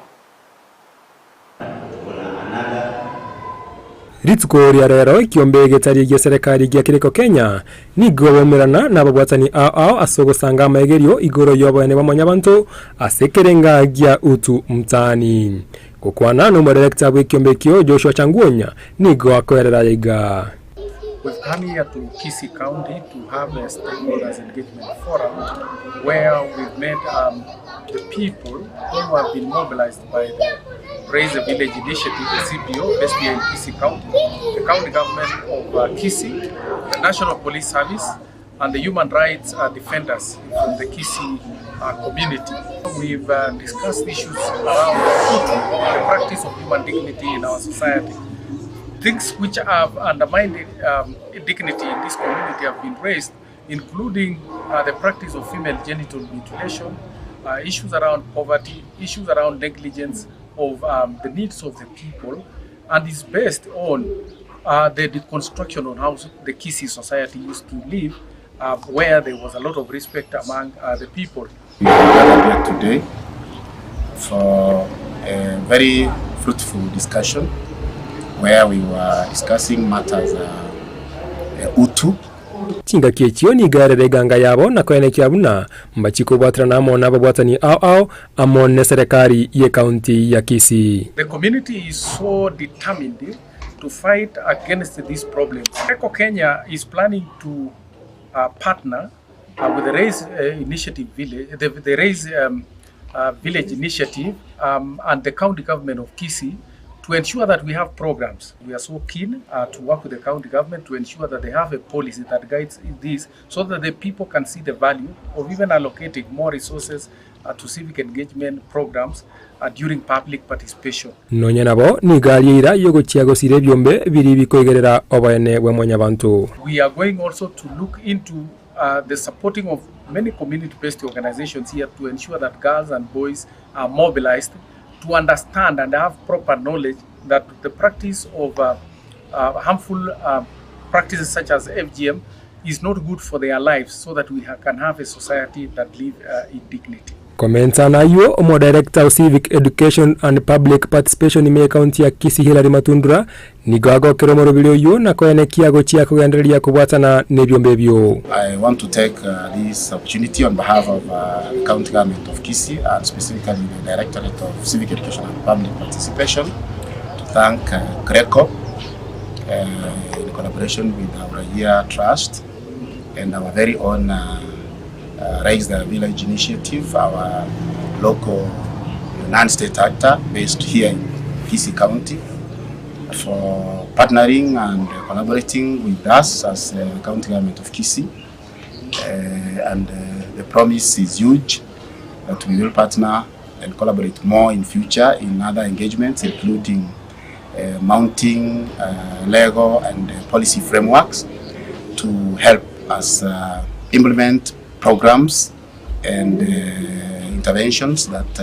Rituko ria rero ekiombe getari gia serekari gia Kireko Kenya nigo baumerana nababwatani ao ao ase ogosanga amaegerio igoro y'oboene bwa mwanyabanto ase ekerenga gia Utu Mtaani. Gokwana nomodirector bw'ekiombe ekio Joshua Changuonya nigo akoerera ayaiga. We've come here to Kisii County to have a stakeholders engagement forum where we've met um, the people who have been mobilized by the Raise a Village Initiative, the CBO, based here in Kisii County, the county government of uh, Kisii, the National Police Service, and the human rights uh, defenders from the Kisii uh, community. We've uh, discussed issues around the practice of human dignity in our society. Things which have undermined um, dignity in this community have been raised, including uh, the practice of female genital mutilation, uh, issues around poverty, issues around negligence of um, the needs of the people, and is based on uh, the deconstruction on how the Kisii society used to live, uh, where there was a lot of respect among uh, the people. We gathered here today for a very fruitful discussion where we were discussing matters uh, utu Chingaki echio nigo erere eganga yabo na koenekia buna mbachie kobwaterana amo nababwatani ao ao amo neserekari y'ecounty ya Kisii. The community is so determined to fight against these problems. Eco Kenya is planning to uh, partner uh, with the Raise uh, Initiative Village, the, the Raise um, uh, Village Initiative um, and the county government of Kisii to ensure that we have programs. We are so keen uh, to work with the county government to ensure that they have a policy that guides this so that the people can see the value of even allocating more resources uh, to civic engagement programs uh, during public participation. Nonya nabo nigo aria eira y'ogochia gosira ebiombe biria bikoigerera oboene bwa mwanyabanto. We are going also to look into uh, the supporting of many community-based organizations here to ensure that girls and boys are mobilized to understand and have proper knowledge that the practice of uh, uh, harmful uh, practices such as FGM is not good for their lives so that we ha can have a society that live uh, in dignity. Komensa nayio, Omodirector o Civic Education and Public Participation ime y'Ecounty ya Kisii Hillary Matundura nigo agokera omorobiri oyio na koenekia gochia kogendereria kobwatana nebiombe ebio. I want to take uh, this opportunity on behalf of uh, the county government of Kisii and specifically the Directorate of Civic Education and Public Participation to thank uh, CRECO uh, in collaboration with our Raia Trust and our very own uh, uh, Raise the Village Initiative, our local non-state actor based here in Kisii County, for partnering and collaborating with us as the county government of Kisii And the promise is huge that we will partner and collaborate more in future in other engagements including mounting legal and policy frameworks to help us implement programs and interventions that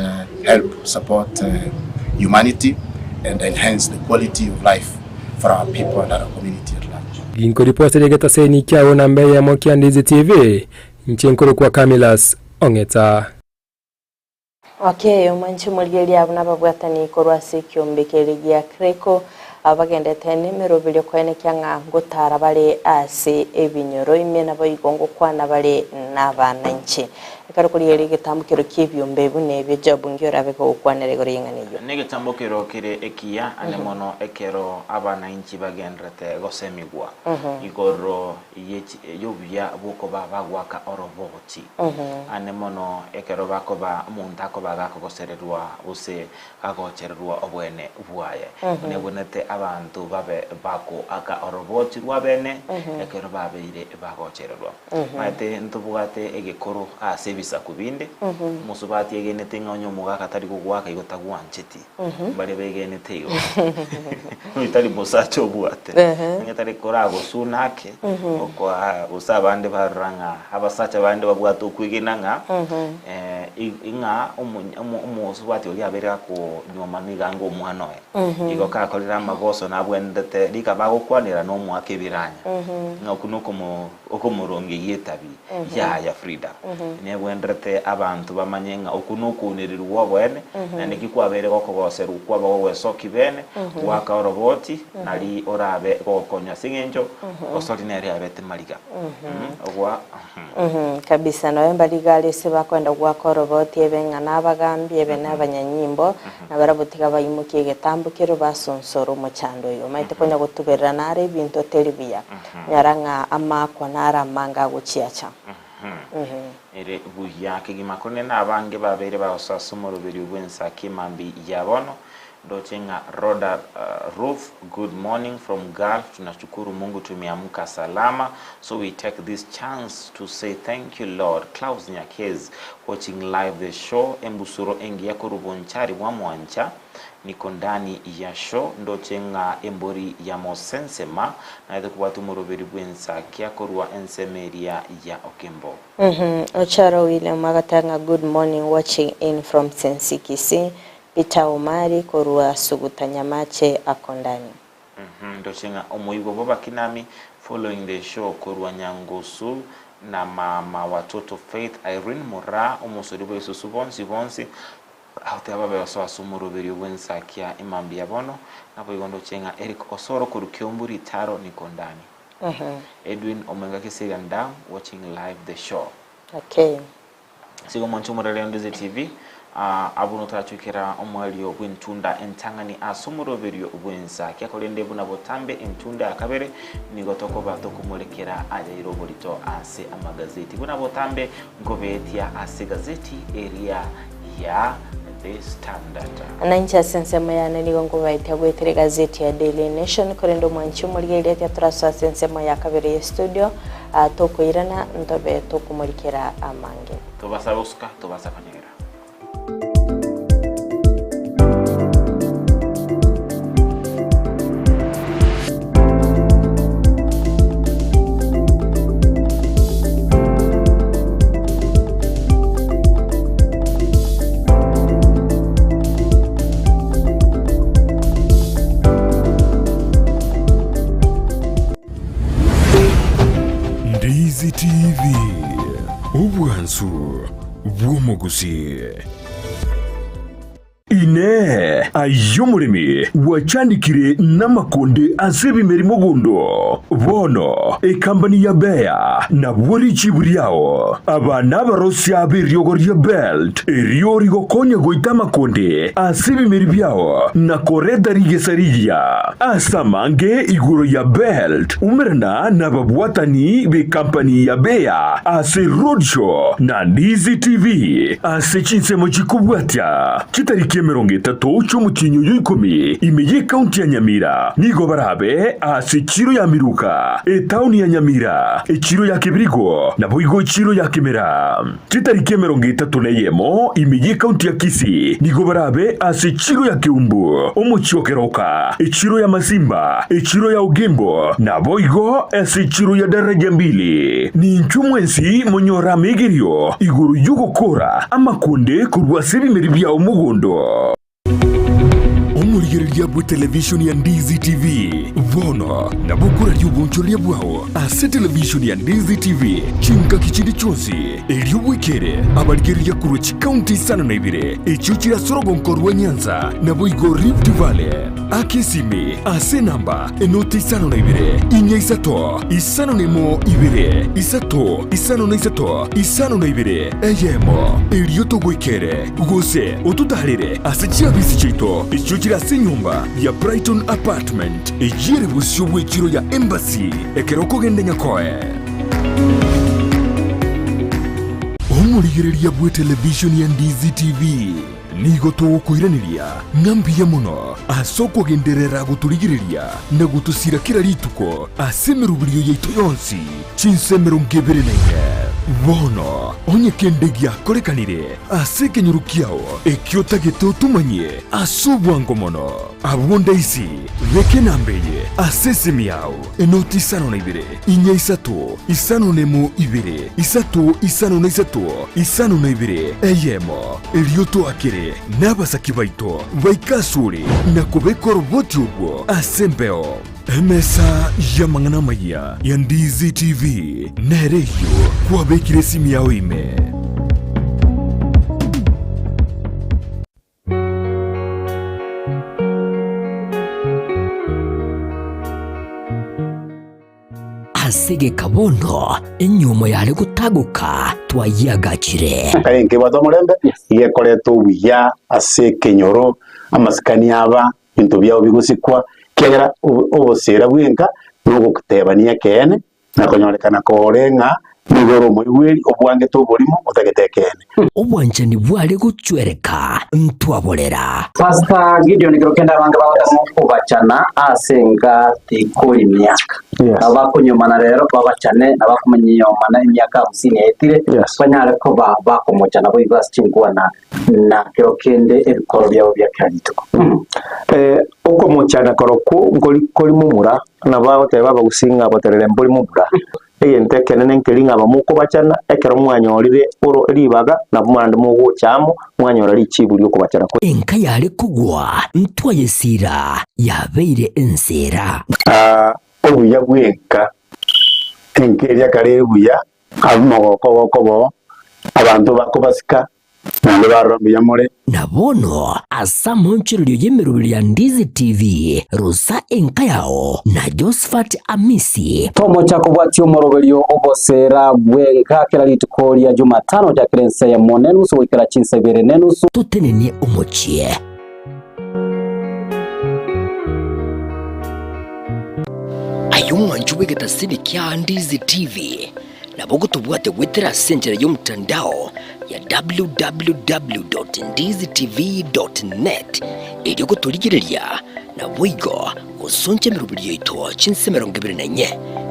help support humanity and enhance the quality of life for our people and our community at large. Ginkoriposeria egetaseni kiao namba eyemo kia Ndizi TV, inche nkorokwa Camillus Ong'eta. Okay, omwanche omorigereria abwo nababwatani korwa ase ekiombe keria gia Creco, abwo bagendete nemeroberio koenekia ng'a ngotara bare ase ebinyoro ime naboigo ngokwana bare nabananchi. Ekero korigereria egetambokero ki'ebiombe buna ebio Job nki orabe kogokwanera igoro y'eng'ana eyio? Negetambokero kere ekiya ande mono ekero abanainchi bagendererete gosemigwa igoro y'obuya bw'okoba bagoaka oroboti. Ande mono ekero bakoba omonto akoba gakogosererwa gose gagochererwa obwene bwaye. Nebwenerete abanto babe bagoaka oroboti rw'abene ekero babeire bagochererwa. Maete ntobwate egekoro ase ebisaku binde, omosubati egenete ng'a onye omogaka tari gogoaka igo tagwancheti. Mbaria begenete igo. Oyo tari mosacha obwate. Onye tari koragosuna ake, okoa gose abande barora ng'a abasacha bande babwate okwegena ng'a ng'a omosubati oria abeire gakonyuoma nigo anga omwana oye. Igo kakorire amagoso nabwenerete rika bagokwanera nomoaka ebiranya. Ng'a okwo nokomo okomorongeria etabi yaya Frida. Nebwenerete abanto bamanye ng'a okwo nokounererigwa oboene, naende ki kwabeire gokogoserwa kwaba gogwesokia bene, goaka oroboti, nari orabe gokonywa ase eng'encho gosori nere yabete mariga. Ogwa. Kabisa, nonya mbariga aria ase bakoenda goaka oroboti ebe ng'a nabagambi, ebe nabanyanyimbo, nabarabwo tiga baimokie egetambo keria basonsore omochando oyo. Omanyete konya gotuberera naro ebinto teri buya. Nyora ng'a amaakwa naro amange agochiacha. Ere buya kegima korende nabange babeire bagosoa ase omoroberio bw'ensaki mambia ya bono. Ndoche ng'a Rhoda Ruth, good morning from Gulf, tunashukuru Mungu tumeamka salama, so we take this chance to say thank you Lord. Klaus Nyakez watching live the show, embusuro engiya korwa Bonchari bwa Mwancha. Niko ndani ya show ndoche ng'a embori ya Mosensema naete kobwatia omoroberi bw'ensakia korwa ensemo eria ya Okembo. Ocharo William agateba ng'a good morning watching in from Sensi Kisii, Peter Omari korwa Suguta Nyamache ako ndani. Ndoche ng'a omoigwa bw'abakinami following the show korwa Nyangusu na mama watoto Faith Irene Moraa omosori bw'esusu bonsi bonsi Agoteba babe osoa ase omoroberio bw'ensakia emambia bono, naboigo ndoche ng'a Eric Osoro korwa Kiombu Ritaro niko ndani. Edwin Omwenga Kiserian Dam watching live the show. Okay. Siga omwanche omorere Ondizi TV, ah, abwo notarachukera omoerio bw'entunda entang'ani ase omoroberio bw'ensakia, korende buna botambe entunda ya kabere nigo tokoba tokomorekera ayaire oborito ase amagazeti. Buna botambe Nkobetia ase egazeti eria ya The Standard. Na inche ase ensemo yane nigo nkobaetia goetera egazeti ya Daily Nation, korende omwanchi omorigereria ekia torasoe ase ensemo ya kabere ye studio, aa tokoirana ntobe tokomorikera amange. Tobasa gosuka, tobasa konyegera. Ndizi TV, obwansu bw'omogusi. Inee! Aye omoremi, gwachandikire namakonde ase ebimeri mogondo? Bono ekambani ya Bayer nabwo richibu riao. Aba nabarosia b'eriogo ria Belt, erio rigokonya goita amakonde ase ebimeri biao na koreta rigesa rigiya. Ase amange igoro ya Belt, umerana nababwatani b'ekampani ya Bayer ase Roadshow na Ndizi TV ase chinsemo chikobwatia chitariki. emerongo etato chi'omotienyi oyo ikomi ime y'ekaunti ya Nyamira nigo barabe ase echiro ya Miruka, etaoni ya Nyamira, echiro ya Kebirigo, naboigo echiro ya Kimera. Chitariki emerongo etato na eyemo ime y'ekaunti ya Kisii nigo barabe ase echiro ya Keumbu, omochie o Keroka, echiro ya Masimba, echiro ya Ogembo, naboigo ase echiro ya Daraja Mbili. Ninchwe mwensi monyore amegerio igoro y'ogokora amakonde korwa ase ebimeri biao mogondo. Omorigereria bw'etelevishoni ya Ndizi TV bono nabo okoraria obonchoreria bwao ase televishoni ya Ndizi TV chingaki chinde chionsi, erio bwekere abarigereria korwa chikaunti isano na ibere echio chire ase orogonko rwa Nyanza naboigo Rift Valley. Aka esimi ase enamba enoti isano na ibere, inya isato, isano na emo ibere, isato, isano na isato, isano na ibere, eyemo, erio togoikere, gose ototaarere ase chiabisi chiaito echio chire ase enyomba ya Brighton Apartment, eyio ere bosio bw'echiro ya Embassy ekero okogenda Nyakoe. Omorigereria bw'etelevishoni ya Ndizi TV. Nigo togokoiraneria ng'a mbuya mono ase okogenderera gotorigereria na gotosira kera rituko ase emeroberio yaito yonsi, chinsa emerongo ebere na ine. Bono, onye kende giakorekanire ase ekenyoro kiao ekio otagete otomanyie ase obwango mono, abwo ndaisi beka enamba eye ase esimi yao, enoti isano na ibere, inya isato, isano nemo ibere, isato isano na isato, isano na ibere, eyemo. Erio toakere nabasaki baito baike asore na kobeka oroboti orwo ase embeo. Emesa y'amang'ana amayia ya Ndizi TV nere eyio kwabekire esimi yao ime. Ase egeka bono enyiomo yare gotagoka twayiagachire. Enka enkebwate omorembe, iga ekoreta obuya ase ekenyoro, amasikani aba, ebinto biabo bigosikwa, ekiagera obosera bw'enka na ogotebania ekeene, na konyorekana kore ng'a nigo ore omoigweri obwangete oborimo otagete ekeene. Obwanchani bware gochwereka ntwaborera. Pastor Gideon kero kende abange bagotema okobachana ase enka tikori miaka. Nabo bakonyomana rero babachane na bakomanyomana emiaka hamsini yaetire banyare koba bakomochana boigo ase chinkwana na kero kende ebikoro biabo bia kera rituko. Okomochana korokwo nkori kori momura, nabo bagoteba abagusii ng'a boterere mbori momura. Egento ekenene nkeri ng'a abamokobachana, ekero mwanyorire oro ribaga, nabwo naende mogocha amo, mwanyora richibu ri'okobachana kwe. Enka yare kogwa ntwayesiira, yabeire enseera. Obuya bw'enka, enka eria kare ere buya, abwo omogoko ogokoba oo, abanto bakobasika, Naende barora mbuya more. Na bono ase amaonchorerio y'emeroberi ya Ndizi TV, rusa enka yao na Josephat Amisi. Tomocha kobwatia omoroberio oboseera bw'enka kera rituko ria Jumatano gochakera ensa eyemo nenusu goikera chinsa ibere nenusu. Totenenie omochie. Aye omwanchi bw'egetasini kia Ndizi TV, Nabo gotobwate goetera ase enchera y'omotandao ya www.ndizitv.net erio gotorigereria naboigo gosoncha emeroberi yaito chinsa 24.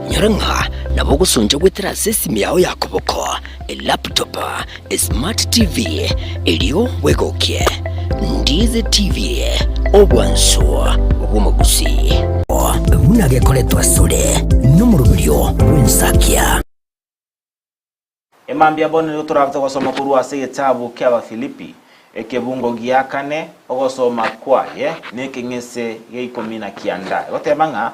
Inyora ng'a nabo ogosoncha goetera ase esimi yao ya koboko, elaptop, esmart TV erio bwegokie. Ndizi TV, obwansu bw'omogusii. Buna gekoretwa asore nomoroberio bw'ensakia. Emambia bono nigo torabe togosoma korwa ase egetabu ki'Abafilipi, ekebungo gia kane, ogosoma kwaye nekeng'ese gia ikomi na kianda. Egoteba ng'a,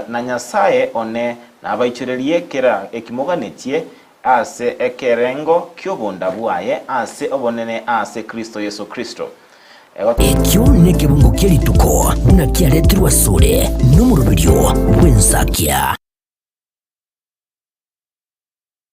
Na Nyasae one nabaichorerie kera ekimoganetie Ase ekerengo ki'obonda bwaye ase obonene ase Kristo Yeso Kristo. Ekio nekebungo kie rituko buna kiaretirwe asore nomoroberio bw'ensakia.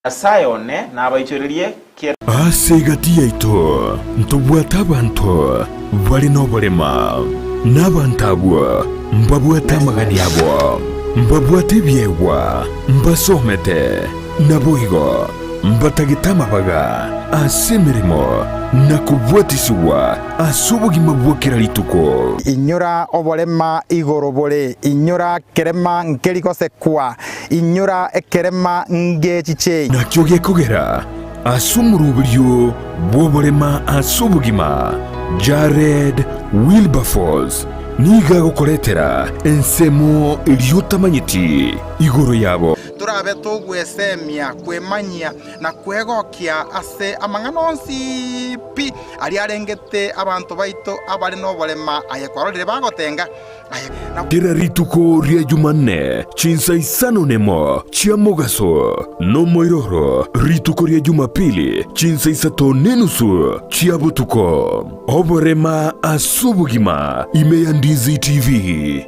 Nyasae one nabaichorerie kera. Ase egati yaito ntobwate abanto bare noborema, na abanto abwo mbabwate amagani abo, mbabwate ebiegwa, mbasomete, naboigo. Mbatagete amabaga ase emeremo na kobwatisigwa ase obogima bwa kera rituko. Inyora oborema igoro bore, inyora kerema nkeri gosekwa, inyora ekerema ngechiche. Nakio gekogera ase omoroberio bw'oborema ase obogima, Jared Wilberforce nigo agokoretera ensemo eria otamanyeti igoro yabo. Torabe togwesemia, kwemanyia, na kwegokia ase amang'ana onsi pi aria arengete abanto baito abare noborema, aye kwarorire bagotenga, aye na. Kera rituko ria Jumanne chinsa isano nemo chia mogaso, nomoiroro rituko ria Jumapili chinsa isato nenusu chia botuko. Oborema ase obogima ime ya Ndizi TV.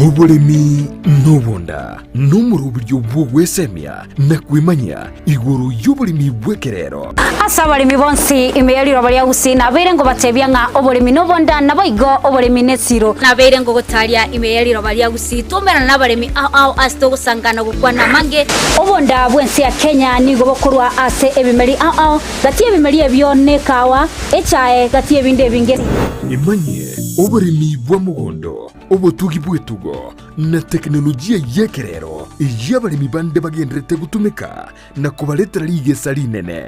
Oboremi nobonda nomoroberio bw'ogwesemia na kwemanyia igoro y'oboremi bw'ekerero. Ase abaremi bonsi ime ye riroba ria Gusii nabeire ngobatebia ng'a oboremi nobonda, naboigo oboremi nesiro. Nabeire ngogotaria ime ye riroba ria Gusii twaumerana nabaremi ao ao ase togosangana gokwana amange. Obonda bw'ense ya Kenya nigo bokorwa ase ebimeri ao ao, gati y'ebimeri ebio nekawa, echae, gati y'ebinde ebinge. Emanyie oboremi bwa mogondo, obotugi bw'etugo, na teknolojia y'ekerero eyio abaremi bande bagendererete gotumeka na kobaretera rigesa rinene.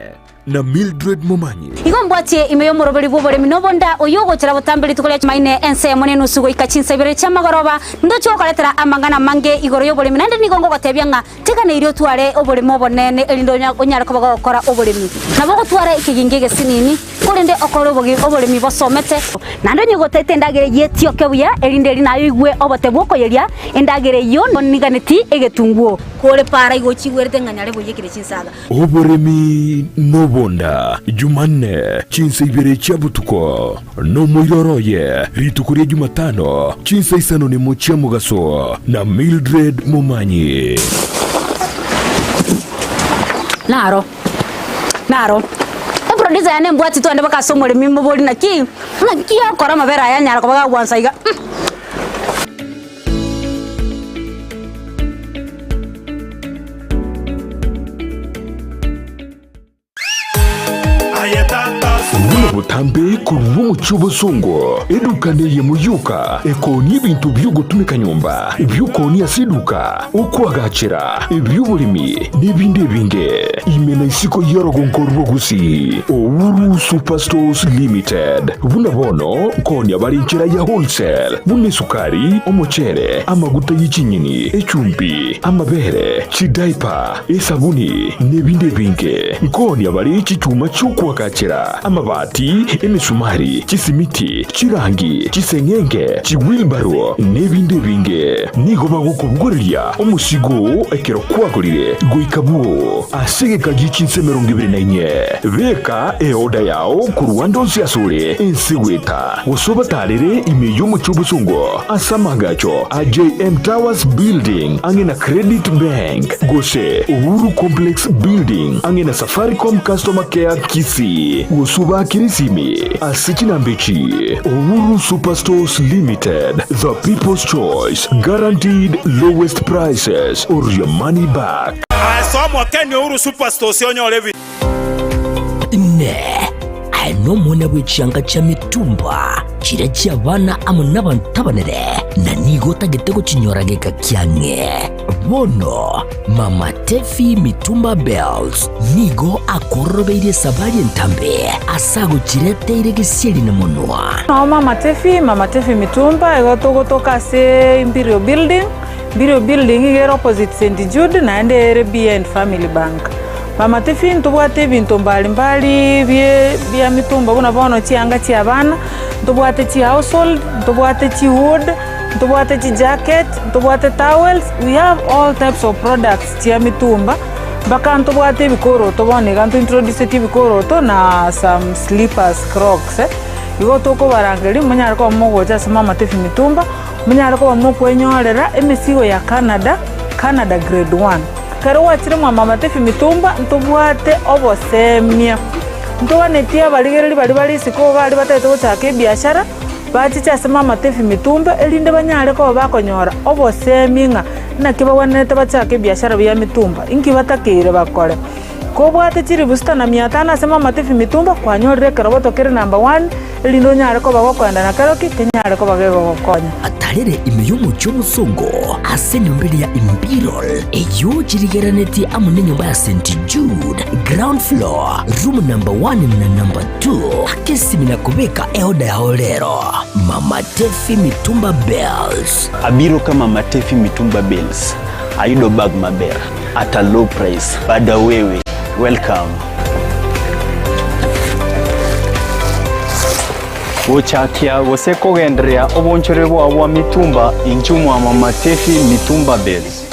Na Mildred Momanyi. Igo mbwatie ime y'omoroberi bw'oboremi nobonda, oyio ogochera botambe rituko ria Chumaine ense emo nenusu goika chinsa ibere chi'amagoroba, ndoche gokoretera amang'ana amange igoro y'oboremi, naende nigo ngogotebia ng'a teganeirie otware oboremo obonene erinde onyare koba gogokora oboremi. Nabo ogotwara ekegingi egesinini, korende okore oboremi bosomete. Naende onye gotete endagera eyio etioke buya, erinde eri naye oigwe obote bw'okoyeria endagera eyio oniganeti egetunguo. Kore para igo ochigwerete ng'a nyare boiyekire chinsaga. Oboremi nobonda, Jumanne, chinsa ibere chia botuko, nomoiroro oye, rituko ria Jumatano, chinsa isano nemo chia mogaso, na Mildred Momanyi. Naro, naro. Eproducer yane embwati twende mpaka ase omoremi mobori naki, naki akora amabere aya anyara koba gagwansa iga. Buna botambe korwa omochie obosongo, eduka neyemo yoka ekoonia ebinto bi'ogotumeka nyomba, ebi'okoonia ase eduka, okoagachera, ebi'oboremi, na ebinde ebinge. Ime na isiko y'orogonko rwa Gusii, Uhuru Superstores Limited. Buna bono nkoonia bare enchera ya wholesale, buna esukari, omochere, amaguta ye chinyeni, echumbi, amabere, chidaipa, esabuni, na ebinde ebinge. Nkoonia bare chichuma chi'okoagachera, amabati, emesumari, chisimiti, chirangi, chiseng'enge, chiwheelbarrow, na ebinde ebinge. Nigo bagokobogoreria omosigo oo ekero kwagorire goika bwoo ase egeka gie chinsa 24. Beka eoda yao korwa ande onsi asore ense goeta, gose obatarere ime y'omochie obosongo ase amaagacho a JM Towers Building ang'e na Credit Bank, gose Uhuru Complex Building ang'e na Safaricom Customer Care Kisii, gose obaakere esimi ase chinamba echi, Uhuru Superstores Limited, the people's choice, guaranteed lowest prices or your money back. Ase omokeni Uhuru Superstores onyore ebi. Inee! Aye nomwana bwe chianga chia mitumba, chiria chi'abana amo nabanto abanene, na nigo otagete gochinyora geka kiang'e? Bono Mama Tefi Mitumba Bells nigo akororobeirie esabari entambe ase agochireteire gesieri na monwa. Noo Mama Tefi, Mama Tefi Mitumba, igo togotoka ase Imperial Building, Imperial Building iga ere opposite St Jude naende ere behind Family Bank. Mama Tefi ntobwate ebinto mbali mbali bie bia mitumba buna bono chianga chia abana, ntobwate chi household, ntobwate chi wood, ntobwate chi jacket, ntobwate towels, we have all types of products chia mitumba, mpaka ntobwate ebikoroto bono iga nto introduceti ebikoroto na some slippers, crocs. Igo tokobarangeria monyare koba mogocha ase Mama Tefi Mitumba, monyare koba mokwenyorera emesigo ya Canada, Canada grade one. Ekero gwachire mwa Mama Tefi Mitumba ntobwate obosemia. Ntoganetie abarigereria baria bare isiko baria batagete gochaka ebiashara, bachiche ase Mama Tefi Mitumba erinde banyare koba bakonyora obosemi ng'a naki bagwenerete bachake ebiashara bia mitumba, inki batakeire bakore. Kobwate chilifu sita na mia tano ase Mama Tefi Mitumba, kwanyorire ekeroboto kere number one, erinde onyare koba gokoenda na keroki kenyare koba gegogokonya. Atarere ime y'omochie omosongo ase enyomba eria ya Imperial, eyio chirigererenetie amo nenyomba ya St. Jude, ground floor, room number one na number two. Aka esimi na kobeka eoda yao rero. Mama Tefi Mitumba Bales. Abiro ka Mama Tefi Mitumba Bales, ayudo bag maber at a low price. Bada wewe, welcome. Gochakia gose kogendereria obonchore bwao bwa mitumba inchuo mwa Mama Tefi Mitumba Bales.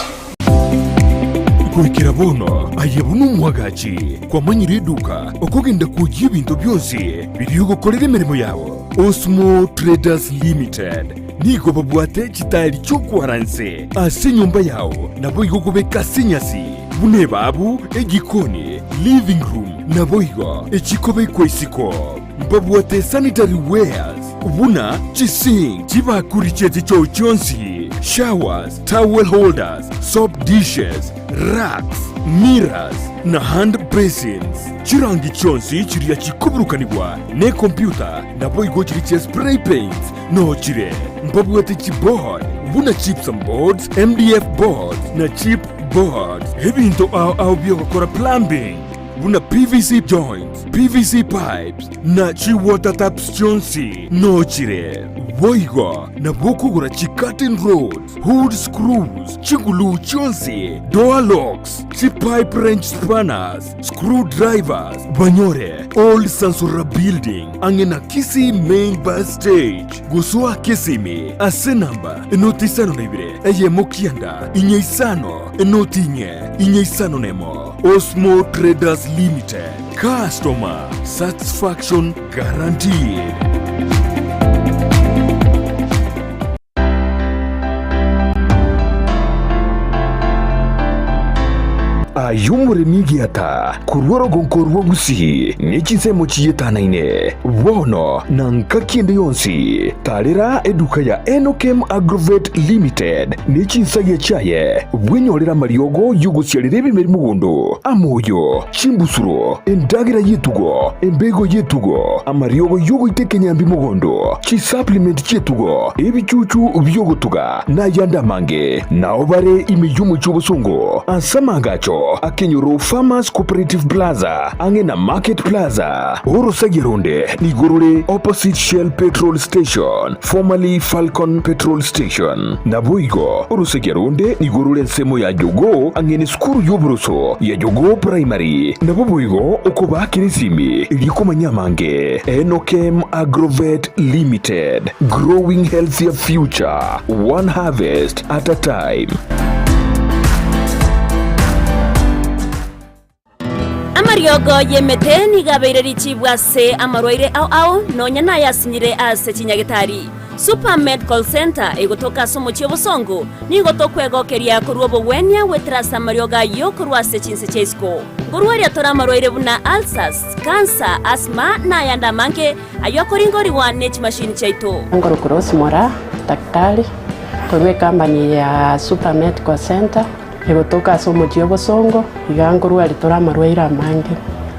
Goikera bono aye buna omwagachi kwamanyire eduka okogenda kwoyia ebinto bionsi biria ogokorera emeremo yao. Osmo Traders Limited nigo babwate chitaeri chi'okwara nse ase enyomba yao naboigo kobeka ase enyasi buna ebabu, egikoni, living room naboigo echikobekwa isiko. Mbabwate sanitary wares buna chisink, chibakuri chie chichoo chionsi, showers, towel holders, soap dishes, racks, mirrors, na hand basins. Chirangi chionsi chiria chikoburukanigwa nekompyuta naboigo chiria chia spray paints noo chire. Mbabwate chiboard buna gypsum boards, MDF boards na chip boards. Ebinto ao ao biogokora plumbing buna PVC joints, PVC pipes, na chi-water taps chionsi noo chire. Boigo nabo okogora chi-curtain rods, hood screws, chiguluu chionsi, door locks, chi-pipe wrench spanners, screw drivers, banyore Old Sansora Building ang'e na Kisii Main Bus Stage. Gosoa Kisimi ase namba enoti isano na ibere eyemo kianda inye isano enoti inye inye isano nemo. Osmo Traders Limited, customer satisfaction guaranteed. Aye omoremi egiata korwa orogonko rwa Gusii ne chinsemo chiyetanaine, bono na ngaki ende yonsi, tarera eduka ya Enokem Agrovet Limited ne chinsagia chiaye, bwenyorere amariogo y'ogosiarera ebimeri mogondo, amoyo, chimbusuro, endagera y'etugo, embego y'etugo, amariogo y'ogoita ekenyambi mogondo, chisupplement chi'etugo, ebichuchu bi'ogotuga, na ayande amange. Nao bare ime y'omochie obosongo ase amaagacho akenyoro Farmers Cooperative Plaza ang'e na Market Plaza. Orosagia ronde nigo rore opposite Shell Petrol Station, formerly Falcon Petrol Station. Naboigo orosagia ronde nigo rore ensemo ya Jogoo ang'e nesukuru y'oboroso ya Jogoo Primary. Nabo boigo okobaakera esimi erio komanya amange. Enokem Agrovet Limited, growing healthier future, one harvest at a time. Amariogo y'emete nigo abeire richibu ase amarwaire ao ao, nonya nayasinyire ase chinyagetari. Super Medical Centre egotoka ase omochie obosongo, nigo tokwegokeria korwa obogwenia goetera ase amariogo ayio korwa ase chinse chia isiko. Nkorwaria tore amarwaire buna ulcers, cancer, asthma na ayande amange ayio akoringorigwa ne chimashini chiaito. Nkorokwa Rose Moraa, daktari korwa ecompany ya Super Medical Centre. Egotoka ase omochie obosongo, iga nkorwaria tore amarwaire amange.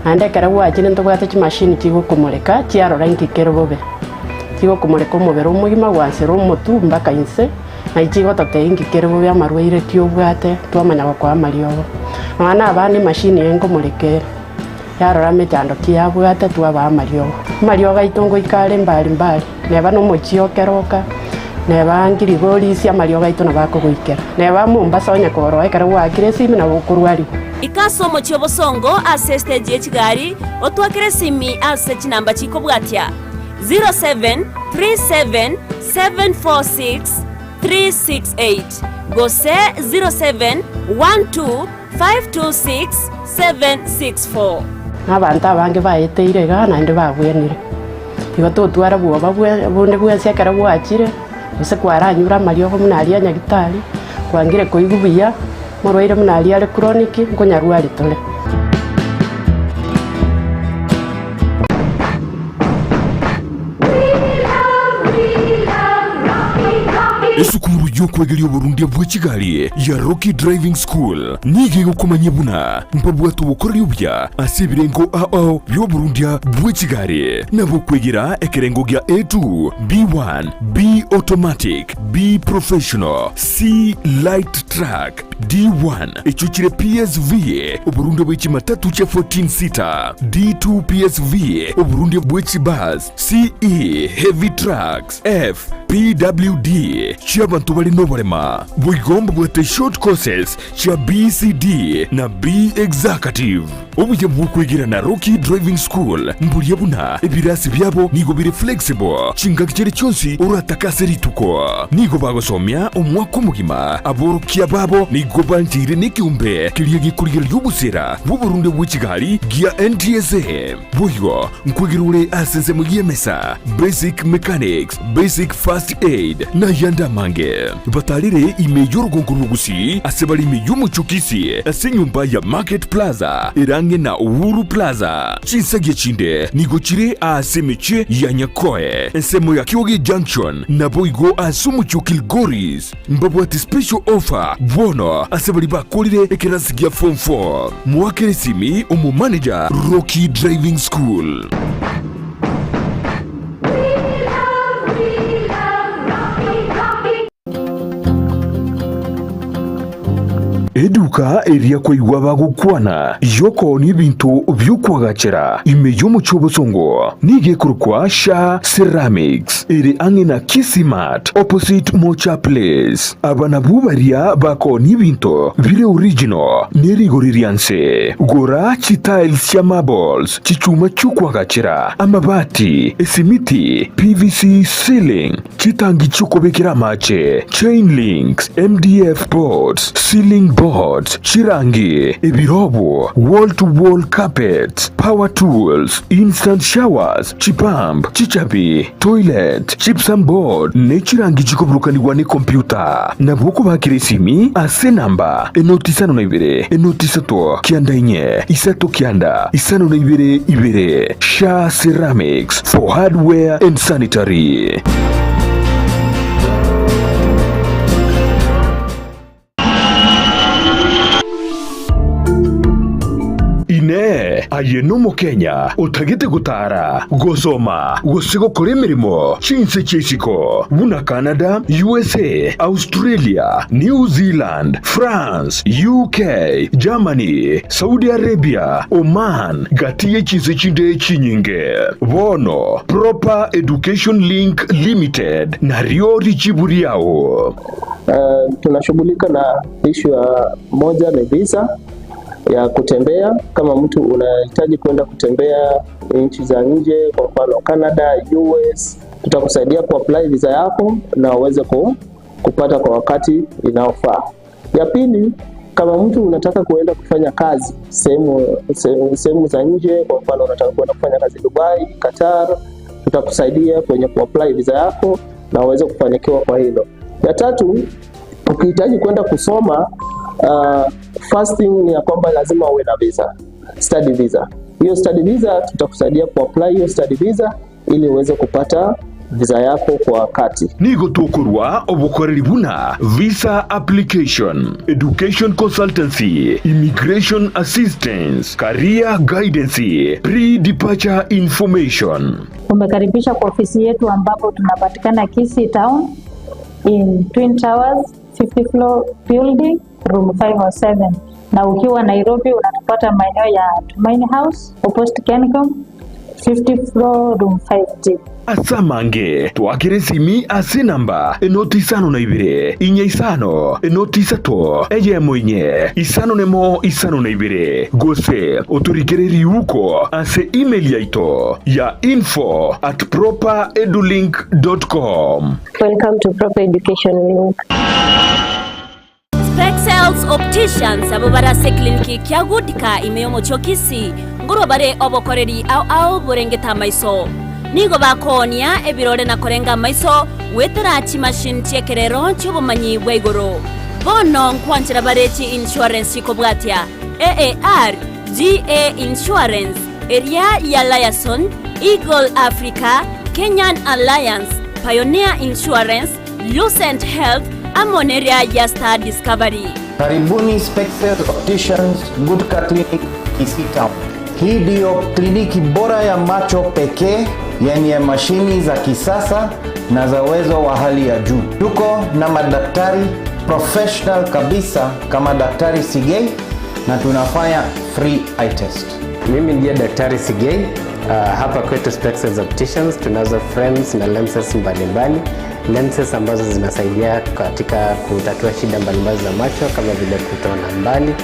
Naende ekero gwachire ntobwate chimashini chigokomoreka chiarora inki kere bobe. Chigokomoreka omobere omogima gwansera omotwe mpaka inse, naye chigototebia inki kere bobe amarwaire ki obwate twamanya gokoa amariogo. Nonya na abana emashini eye nkomoreka ere, yarora mechando ki yabwate twabaa amariogo. Amariogo aito ngoika are mbari mbari, neba na omochie o keroka, neba ngirigorisia amariogo aito nabo akogoikera, neba Mombasa onye koroa ekero gwaakire esimi nabo okorwarigwa. Ika ase omochie obosongo ase estage ye chigari, otwakere esimi ase chinamba chikobwatia, 0737 746 368 gose 0712 526 764. Na abanto abange baeteire igaa naende babwenire. Igo totwara bwoba bonde bwensi ekero gwachire, gose kwaranyure amariogo buna aria a nyagitari, kwangire koigwa buya, omorwaire buna aria are chronic, nkonyarwari tore. Esukuru y'okwegeria oborundia bwe chigari ya Rocky Driving School nigo egokomanyia buna mbabwate obokoreri obuya ase ebirengo ao ao bi'oborundia bwe chigari, nabo okwegera ekerengo gia A2, B1, B Automatic, B Professional, C Light Truck, D1 echio chire PSV, oborundia bwe chimatatu chia 14 seater, D2 PSV, oborundia bwe chibus, CE Heavy Trucks, F PWD chi'abanto bare noborema. Boigo mbabwate short courses chia BCD na B Executive. Obuya bw'okwegera na Rocky Driving School mboria buna ebirasi biabo nigo bire flexible chingaki chiria chionsi oratake ase rituko. Nigo bagosomia omwaka omogima. Aborokia babo nigo bancheire nekeombe keria gekorigereria obosera bw'oborunde bwe chigari gia NTSA. Boigo nkwegera ore ase ensemo y'emesa, basic mechanics, basic first aid, na ayande amange. Batarire ime y'orogongo rw'Ogusii ase bare ime y'omochie o Kisii ase enyomba ya Market Plaza ere ang'e na Uhuru Plaza. Chinsagia chinde nigo chire aase emechie ya Nyakoe, ensemo ya Kioge Junction, naboigo ase omochie o Kilgoris. Mbabwate special offer bono ase baria bakorire ekerasi gia form 4. Moakere esimi omomanager Rocky Driving School. Eduka eria kwaigwa bagokwana y'okoonia ebinto bi'okoagachera ime y'omochie obosongo nigo ekorokwa Sha Ceramics ere ang'e na Kisii Mart opposite Mocha Place. Aba nabwo baria bakoonia ebinto bire original ne rigori ria nse. Gora chitiles chia marbles, chichuma chi'okoagachera, amabati, esimiti, PVC ceiling, Chitangi chi'okobekera amache, chain links, MDF boards, ceiling boards, chirangi, ebirobo, wall to wall carpets, power tools, instant showers, chipump, chichabi, toilet, gypsum board, ne chirangi chikoburukanigwa ne computer. Nabo okobakera esimi ase enamba enoti isano na ibere, enoti isato, kianda inye, isato kianda, isano na ibere ibere. Sha Ceramics for hardware and sanitary. Inee! Aye n'Omokenya otagete gotara, gosoma, gose gokora emeremo chinse chi'isiko buna Canada, USA, Australia, New Zealand, France, UK, Germany, Saudi Arabia, Oman, gati ye chinse chinde chinyinge. Bono Proper Education Link Limited nario richibu riao. Tunashughulika na ishu ya moja ni visa ya kutembea. Kama mtu unahitaji kwenda kutembea nchi za nje, kwa mfano Canada, US, tutakusaidia kuapply visa yako na uweze kupata kwa wakati inaofaa. Ya pili, kama mtu unataka kuenda kufanya kazi sehemu sehemu za nje, kwa mfano unataka kuenda kufanya kazi Dubai, Qatar, tutakusaidia kwenye kuapply visa yako na uweze kufanikiwa kwa hilo. Ya tatu, ukihitaji kwenda kusoma first thing ni ya kwamba lazima uwe na visa, study visa. Hiyo study visa tutakusaidia kuapply hiyo study visa ili uweze kupata visa yako kwa wakati. Nigo tokorua obokoreri buna visa application, education consultancy, immigration assistance, career guidance, pre-departure information. Umekaribishwa kwa ofisi yetu ambapo tunapatikana Kisii Town in Twin Towers 50 floor building room 507 na ukiwa Nairobi unatupata maeneo ya Tumaini House opposite Kencom 50 floor room 5D. Ase amange, twakere esimi ase enamba enoti isano na ibere, inya isano, enoti isato, eyemo inye, isano nemo isano na ibere, gose otorikere riuko ase email yaito ya info at properedulink dot com. Welcome to Proper Education Link. Spexels Opticians abwo bare ase ecliniki kia Goodka ime y'omochie o Kisii nkorwa bare obokoreri ao ao borengete amaiso. Nigo bakoonia ebirore na korenga amaiso goetera chimachine chi'ekerero chi'obomanyi bwa igoro. Bono nkwanchera bare chi insurance chikobwatia AAR, GA Insurance, eria ya Liaison, Eagle Africa, Kenyan Alliance, Pioneer Insurance, Lucent Health, amo neria ya Star Discovery. Karibuni Spectre Opticians Gutka Clinic Kisii Town. Hii ndiyo kliniki bora ya macho pekee yenye mashini za kisasa na za uwezo wa hali ya juu. Tuko na madaktari professional kabisa kama Daktari Sigei na tunafanya free eye test. Mimi ndiye Daktari Sigei. Hapa kwetu Spectres Opticians tunazo frames na lenses mbalimbali, lenses ambazo zinasaidia katika kutatua shida mbalimbali za macho kama vile kutoona mbali,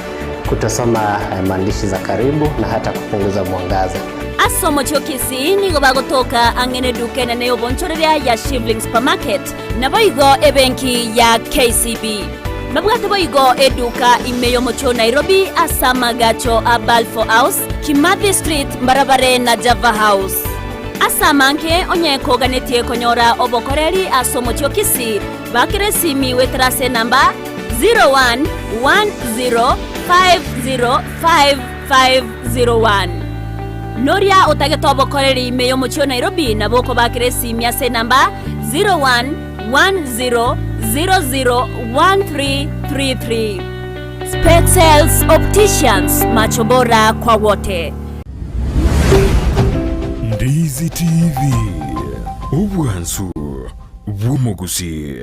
kutosoma maandishi za karibu na hata kupunguza mwangaza. Ase omochie o Kisii nigo bagotoka ang'e neduka enene y'obonchoreria ya Shivling Supermarket, naboigo ebenki ya KCB. Babwate boigo eduka ime y'omochie o Nairobi ase amagacho a Balfour House, Kimathi Street mbarabare na Java House. Ase amange onye koganetie konyora obokoreri ase omochie o Kisii, bakera esimi goetera ase enamba 0110505501. Noria otagete obokoreri ime y'omochie o Nairobi nabo okobakera esimi ase enamba 0110001333. Specsales Opticians, macho bora kwa wote. Ndizi TV, obwansu bw'omogusi.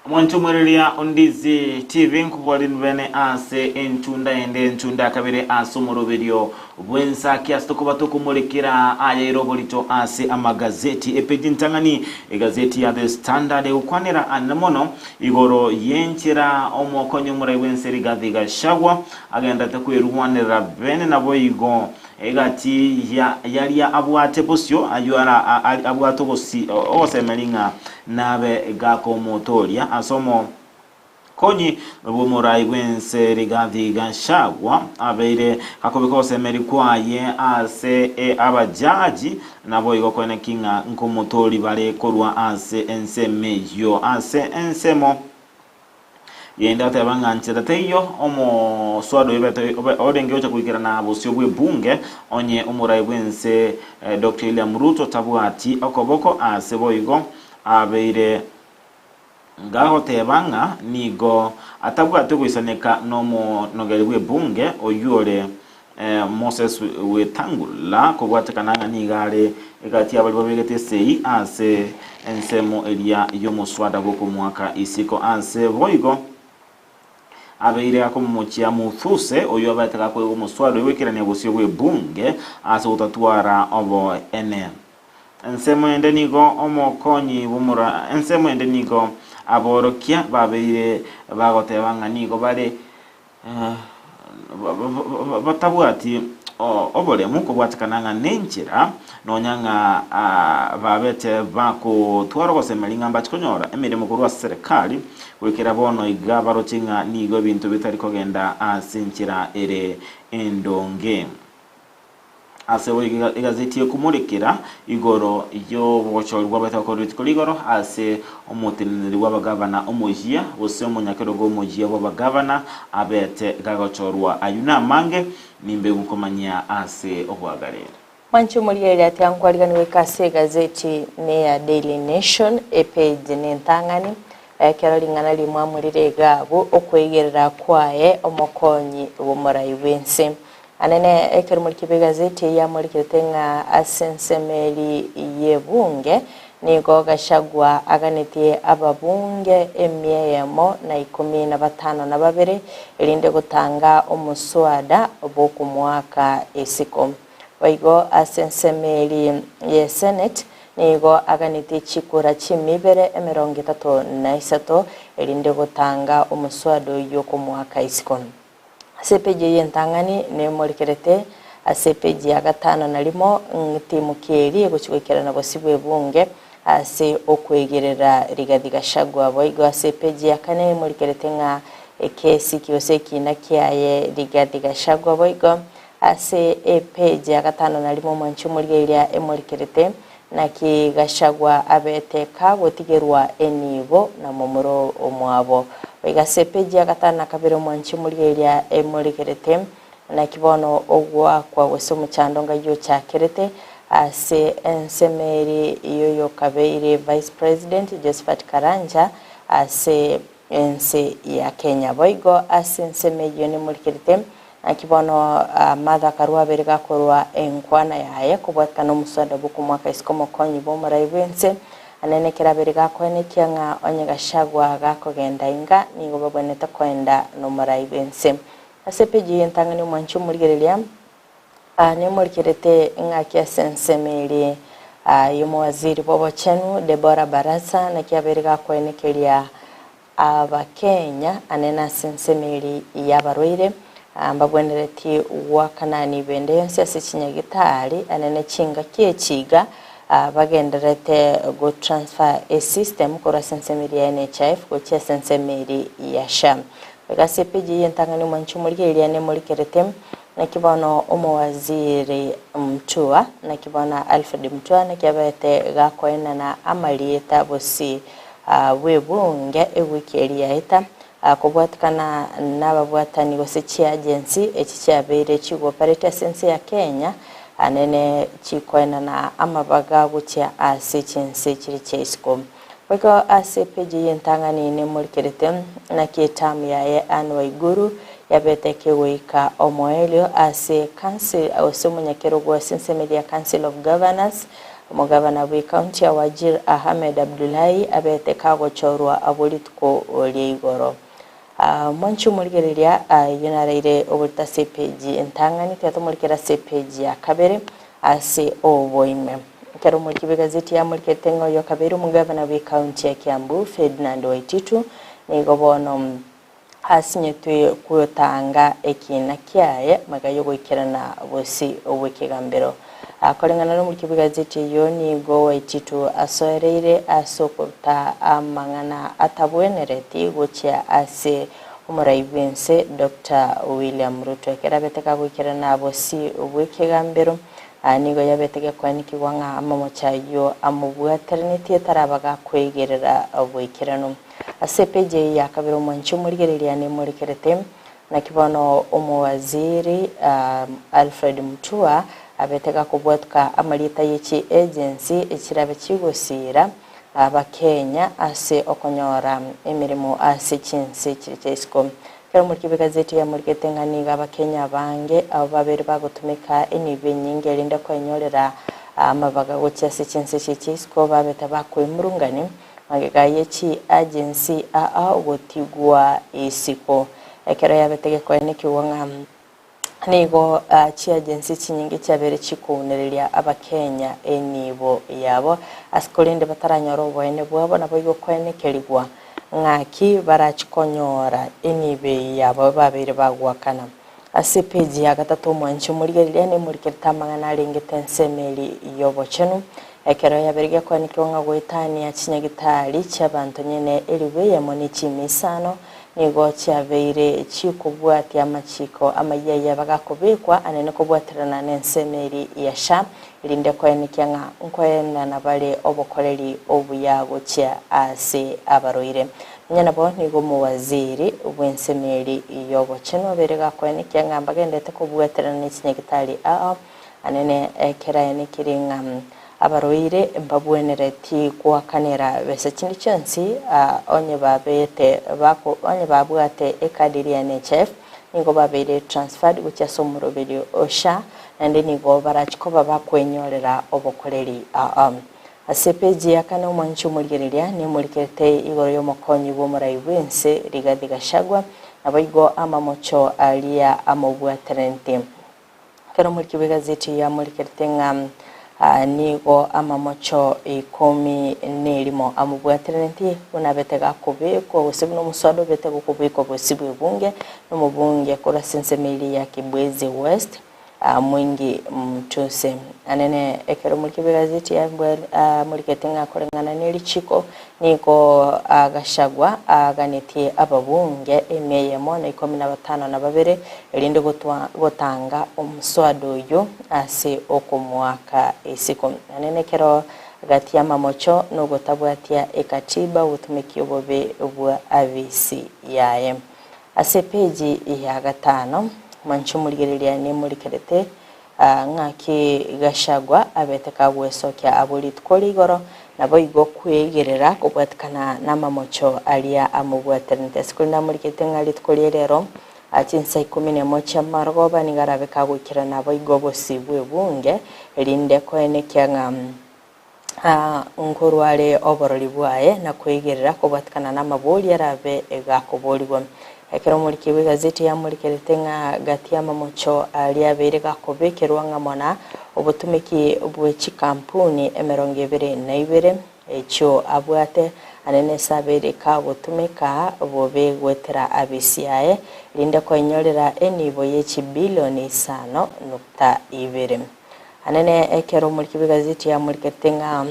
Omonto omwereria o Ndizi TV nkobwari bene ase entunda ende entunda ya kabere ase omoroberio bw'ensaki ase tokoba tokomorekera aya ere oborito ase amagazeti epeji ntang'ani egazeti ya The Standard egokwanera ane mono igoro y'enchera omokonyi omorai bw'ense Rigathi Gachagua agendete kwerwanera bene nabo igo egati ya yaria abwate bosio aywo ara abwate ogosi ogosemeri ng'a nabe gakomotoria ase omo konyi bw'omorai bw'ense Rigathi Gachagua abeire gakobeka ogosemeri kwaye ase e, abajaji nabo igo koeneki ng'a nkomotori bare korwa ase ensemo eyio ase ensemo yende oteba ng'a nchera teiyo omoswada oyo obete orenge gocha koikerana bosio bwa ebunge onye omorai bw'ense eh, Dr. William Ruto tabwati okoboko ase boigo abeire ngagoteba ng'a nigo atabwate goisaneka n'omonogeri bwa ebunge oywo ore eh, Moses Wetangula kobwatekana ng'a nigo are egati abari babegete esei ase ensemo eria y'omoswada bw'okomwaka isiko ase boigo abeire akomomochia Muthuse oyo abete gakoigwa omoswada oyo goikerania bosio bwa ebunge ase gotatwara oboene. Ensemo ende nigo omokonyi bw'omora ensemo ende nigo aborokia babeire bagoteba ng'a nigo bare eh, batabwati oboremu kobwatekana ng'a nenchera nonya ng'a ah, babete bakotwara ogosemeria ng'a mbachi konyora emeremo korwa ase serikali goikera bono iga baroche ng'a nigo ebinto bitari kogenda ase enchera ere endonge. Ase boigo egazeti ekomorekera igoro y'obochori bw'abaete bakora rituko rigoro ase omoteneneri bw'abagavana omoyia gose omonyakerogo omoyia bw'abagavana abete gagochorwa ayio namange nimbe nkomanyia ase obwagarere. Mwanche omorigereria ati ankwariganigwe ase egazeti neya Daily Nation epage nentang'ani ekero ring'ana rimwamurire iga abwo okoigerera kwaye omokonyi bw'omorai bw'ense. Anene ekero moriki bw'egazeti eye yamorikerete ng'a ase ensemo eri y'ebunge nigo Gachagua aganetie ababunge emia eyemo na ikomi na batano na babere erinde gotanga omoswada bw'okomoaka isiko. Boigo ase ensemo eri ye Senate nigo aganetie chikura chimibere emerongo etato na isato erinde gotanga omoswada oyio okomoaka isiko. Ase epeji eye entang'ani nemorikerete ase epeji ya gatano na rimo timu ki eri egochi goikerana bosio bwa ebunge ase okoigerera Rigathi Gachagua. Boigo ase epeji ya kane emorikerete ng'a Ekesi gose ekina kiaye Rigathi Gachagua boigo ase epage ya gatano na rimo omwanchi omorigereria emorikerete naki Gachagua abete kagotigerwa enibo na momura omwabo. Boigo ase epage ya gatano na kabere omwanchi omorigereria emorikerete naki bono ogoakwa gose omochando ngai ochakerete ase ensemo eri yoyokabeire Vice President Josephat Karanja ase Ense ya Kenya. Boigo ase ensemo eyio nemorikerete, naki bono Martha akarua abere gakorua enkwana yaye kobwatikana nomoswada bw'okomoaka isiko omokonyi bw'omorai bw'ense, anene ekero abere gakoenekia ng'a onye Gachagua gakogenda inga nigo babwenerete koenda nomorai bw'ense. Ase epeji eye entang'ani omwanchi omorigereria nemorikerete ng'aki ase ensemo eria y'omowaziri bw'obochenu Deborah Barasa naki abeire gakoenekeria Abakenya anene ase ensemo eria y'abarwaire mbabwenereti goakanani bende yonsi ase chinyagitari anene chingaki echi iga bagendererete go transfer esystem korwa ase ensemo eria ya NHIF gochia ase ensemo eria ya SHA. Goika ase epeji eye entang'ani omwanchi omorigereria nemorikerete Naki bono omowaziri Mutua, naki bono Alfred Mutua naki abete gakoenana amarieta bosio bw'ebunge ewiki eria yaeta, kobwatikana nababwatani gose chiagency echi chiabeire chigopareti ase ense ya Kenya anene chikoenana amabaga gochia ase chinse chiria chia isiko. Goika ase epeji eye entang'ani nemorikerete, naki etamu yaye Anne Waiguru yabete kegoika omoerio ase council gose omonyakerogo ase ensemo eria ya Council of Governors, omogavana bwe county ya Wajir Ahmed Abdullahi abete kagochorwa abwo rituko ria igoro. Mwanche omorigereria ayio naraire oborito ase epeji entang'ani, tiga tomorikere ase epeji ya kabere ase oboime. Ekero omoriki bw'egazeti yamorikete ng'a oyo okabeire omogavana bw'ecounty ya Kiambu Ferdinand Waititu nigo bono asinyetwe gotanga ekiina kiaye magega y'ogoikerana bosio bw'ekegambero. Koreng'ana nomoriki bw'egazeti eyio nigo Waititu asoereire ase okoruta amang'ana atabwenereti gochia ase omorai bw'ense Doctor William Ruto. Ekero abete kagoikerana bosio bw'ekegambero, nigo yabete gekoenikigwa ng'a amamocho ayio amobwateranetie taraba gakoigerera boikeranu. Ase epeji eye ya kabere omwanchi omorigereria nemorekerete Naki bono omowaziri Alfred Mutua abete gakobwatuka amarieta ye chi agency chirabe chigosiira abakenya ase okonyora emeremo ase chinse chiria chia isiko. Ekero omoriki bw'egazeti yamorigete ng'a nigo abakenya abange abo babere bagotumeka enibo enyinge erinde kwenyorera amabaga gochia ase chinse chiria chia isiko babete bakoemurungani Magega ye chiagency aa gotigwa isiko. Ekero yabete gekoenekigwa ng'a nigo chiagency chinyinge chiabeire chikounereria Abakenya enibo yabo ase korende bataranyora oboene bwabo naboigo koenekerigwa ng'aki barachikonyora enibo eyio yabo babeire bagoakana. Ase epeji ya gatato omwanchi omorigereria nemorikerete amang'ana arengete ensemo eria y'obochenu, ekero yabeire gekoanekigwa ng'a goetania chinyagitari chi'abanto nyene elifu eyemo ne chiimi isano nigo chiabeire chikobwatia amachiko amayia ayio bagakobekwa anene kobwaterana nensemo eria ya SHA, erinde koenekia ng'a nkoenana bare obokoreri obuya gochia ase abarwaire. Nonya nabo nigo omowaziri bw'ensemeri y'obochenu abeire gakoenekia ng'a mbagenderete kobwaterana ne chinyagitari ao anene ekero aenekirie ng'a abarwaire mbabwenereti goakanera besa chinde chionsi onye babete bako onye babwate ekadi eria ya NHIF nigo babeire transferred gochia ase omoroberio o SHA naende nigo barachi koba bakwenyorera obokoreri ao. Ase epeji ya kane omwanchi omorigereria nemorikerete igoro y'omokonyi bw'omorai bw'ense Rigathi Gachagua, naboigo amamocho aria amobwateranete. Ekero omoriki bw'egazeti eyio amorikerete ng'a nigo amamocho ikomi nerimo amobwateraneti buna abete gakobekwa gose buna omoswada obete gokobekwa bosio bw'ebunge nomobunge korwa ase ensemo eria ya Kibwezi West. Mwingi Mtuse. Anene ekero morike bw'egazeti ya morikete ng'a koreng'ana ne richiko nigo Gachagua aganetie ababunge emia eyemo na ikomi na batano na babere erinde gotanga omoswada oyio ase okomoaka isiko. Anene ekero gati y'amamocho nogotabwatia ekatiba obotumeki obobe bwa abisi yaye. Ase epeji ya gatano, mwanche omorigereria nemorikerete ng'aki Gachagua abete kagwesokia abwo rituko rigoro, naboigo kweigerera kobwatikana namamocho aria amobwateranete. Ase korende amorikete ng'a rituko ria rero chinsa ikomi nemo chi'amarogoba nigo arabe kagoikerana naboigo obosio bw'ebunge, erinde koenekia ng'a Nkorwa are oborori bwaye na kweigerera kobwatikana namabori arabe gakoborigwa. Ekero omoriki bw'egazeti yamorikerete ng'a gati y'amamocho aria abeire gakobekerwa ng'amo na obotumeki bwe chikampuni emerongo ebere na ibere echio abwate ane nese abeire kagotumeka bobe goetera abisi yaye rinde koenyorera enibo ye chibilioni isano nukta ibere. Anene ekero omoriki bw'egazeti yamorikete ng'a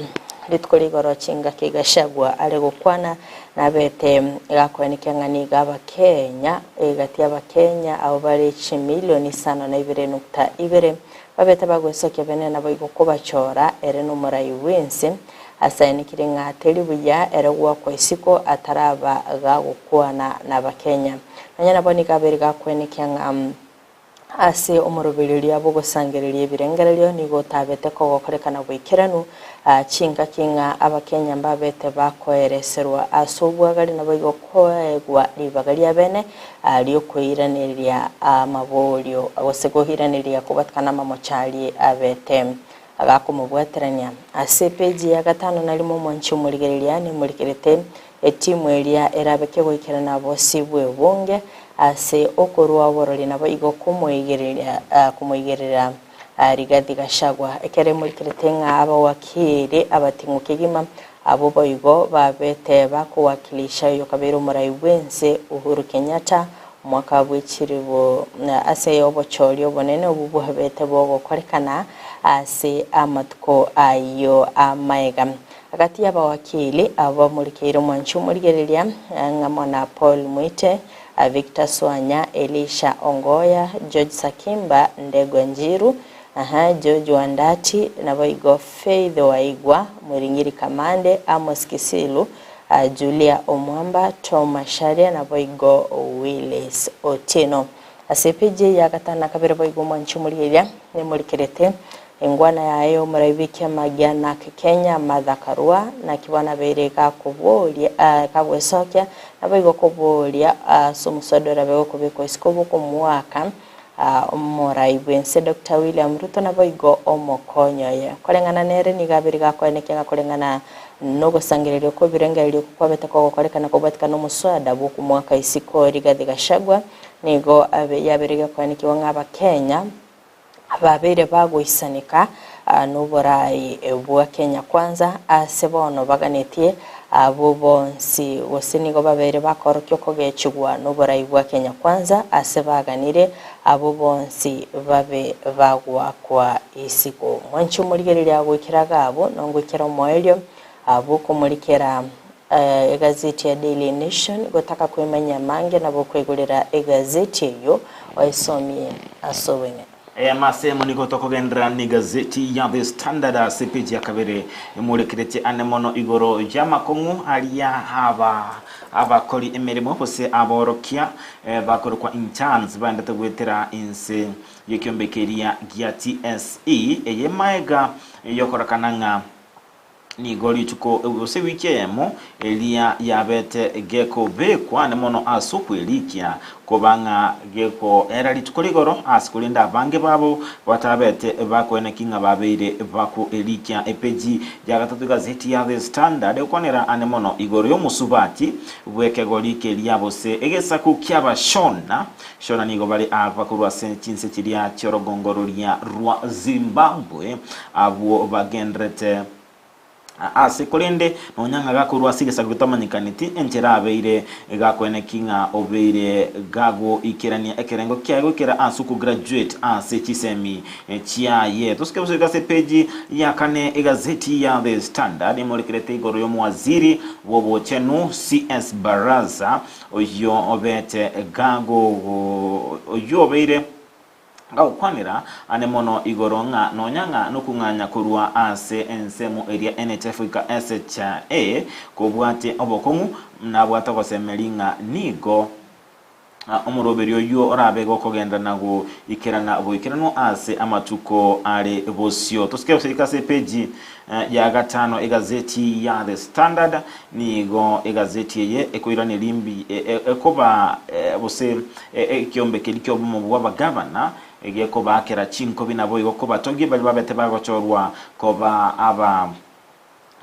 rituko rigoro chingaki Gachagua are gokwana nabete gakoenekia ng'a nigo abakenya egati y'abakenya abo bare chimilioni isano na ibere nukta ibere babete bagwesokia bene naboigo kobachora ere nomorai bwense asaenekire ng'a teri buya ere goakwa isiko ataraba gagokwana nabakenya. Nonya nabo nigo abeire gakoenekia ng'a Ase omorobereria bw'ogosangereria ebirengererio nigo otabete kogokorekana boikeranu, chingaki ng'a Abakenya mbabete bakoereserwa ase obwagare naboigo koegwa ribaga riabene riokoiraneria amaborio gose koiraneria kobwatekana amamocho aria abete agakomobwaterania. Ase epeji ya gatano na rimo omwanchi omorigereria nemorikerete Etimu eria erabe kegoikerana bosio bw'ebunge ase okorua oborori naboigo komoigereria komoigerera Rigathi Gachagua. Ekero emorikerete ng'a abawakili abating'u kegima abwo boigo babete bakowakilisha oyokabeire omorai bw'ense Uhuru Kenyatta omwaka bwe chilifu ase obochori obonene obwo bwabete bogokorekana ase amatuko ayio amaega. Gati y'abawakili abo bamorikeire omwanchi omorigereria ng'amo na Paul Mwite, Victor Swanya, Elisha Ongoya, George Sakimba, Ndegwa Njiru, George Wandati, naboigo Faith Waigwa, Muringiri Kamande, Amos Kisilu, Julia Omwamba, Tom Macharia naboigo Willis Otieno. Ase epeji eye ya gatano na kabere boigo omwanchi omorigereria nemorikerete Engwana yaye y'omorai bw'ekiama gia Narc Kenya, Martha Karua, naki bono abeire gakoboria gagwesokia, naboigo koboria ase omoswada orabe gokobekwa isiko bw'okomoaka omorai bw'ense Doctor William Ruto naboigo omokonyi oye. Koreng'ana nere nigo abeire gakoenekia ng'a koreng'ana nogosangereria kw'ebirengererio okwo kwabete kogokorekana kobwatikana omoswada bw'okomoaka isiko Rigathi Gachagua, nigo yabeire gekoenekiwa ng'a abakenya Ababeire bagoisaneka noboraai bwa Kenya Kwanza ase bono baganetie abwo bonsi gose nigo babeire bakorokia okogechigwa noborai bwa Kenya Kwanza ase baganire abwo bonsi babe bagoakwa isiko. Mwanche omorigereria goikera iga abwo nongoikera omoerio bwokomorikera Egazeti ya Daily Nation gotaka kwemanyia amange nabo okoigorera egazeti eyio oesomie ase obweng'e. Amasemo nigo tokogenderera negazeti ya The Standard ase epeji ya kabere emorekeretie ane mono igoro y'amakong'u aria aba abakori emeremo gose aborokia bakorokwa interns baendete goetera inse y'ekiombe keria gia TSE eye maega yokorekana ng'a Nigo rituko gose ewiki eyemo eria yabete gekobekwa ane mono ase okwerikia, koba ng'a gekoera rituko rigoro ase korende abange babo batabete bakoeneki ng'a babeire bakoerikia. Epeji ya gatato egazeti ya The Standard egokwanera ane mono igoro y'omosubati bw'ekegori keria gose egesaku ki'Abashona. Shona nigo bare aba korwa ase chinse chiria chi'orogongo roria rwa Zimbabwe, abwo bagenderete Ase korende, nonya ng'a gakorwa ase egesaku getamanyekaneti, enchera abeire gakoeneki ng'a obeire gagoikerania ekerengo kiaye goikera ase okograduate ase chisemi chiaye. Tosuke bosoika ase epeji ya kane egazeti ya The Standard emorekerete igoro y'omowaziri bw'obochenu CS Barasa oyio obete gago oyio obeire Ngagokwanera ane mono igoro ng'a nonya ng'a nokong'anya korwa ase ensemo eria NHF goika SHA kobwate obokong'u, nabwate ogosemeria ng'a nigo omoroberio oyio orabe gokogenda na goikerana boikeranu ase amatuko are bosio. Tosike goika ase epeji ya gatano egazeti ya The Standard, nigo egazeti eye ekoiraneria mbi ekoba gose Ekiombe keria ki'obomo bw'abagavana gekobaakera chinkobi naboigo kobatogie baria babete bagochorwa koba aba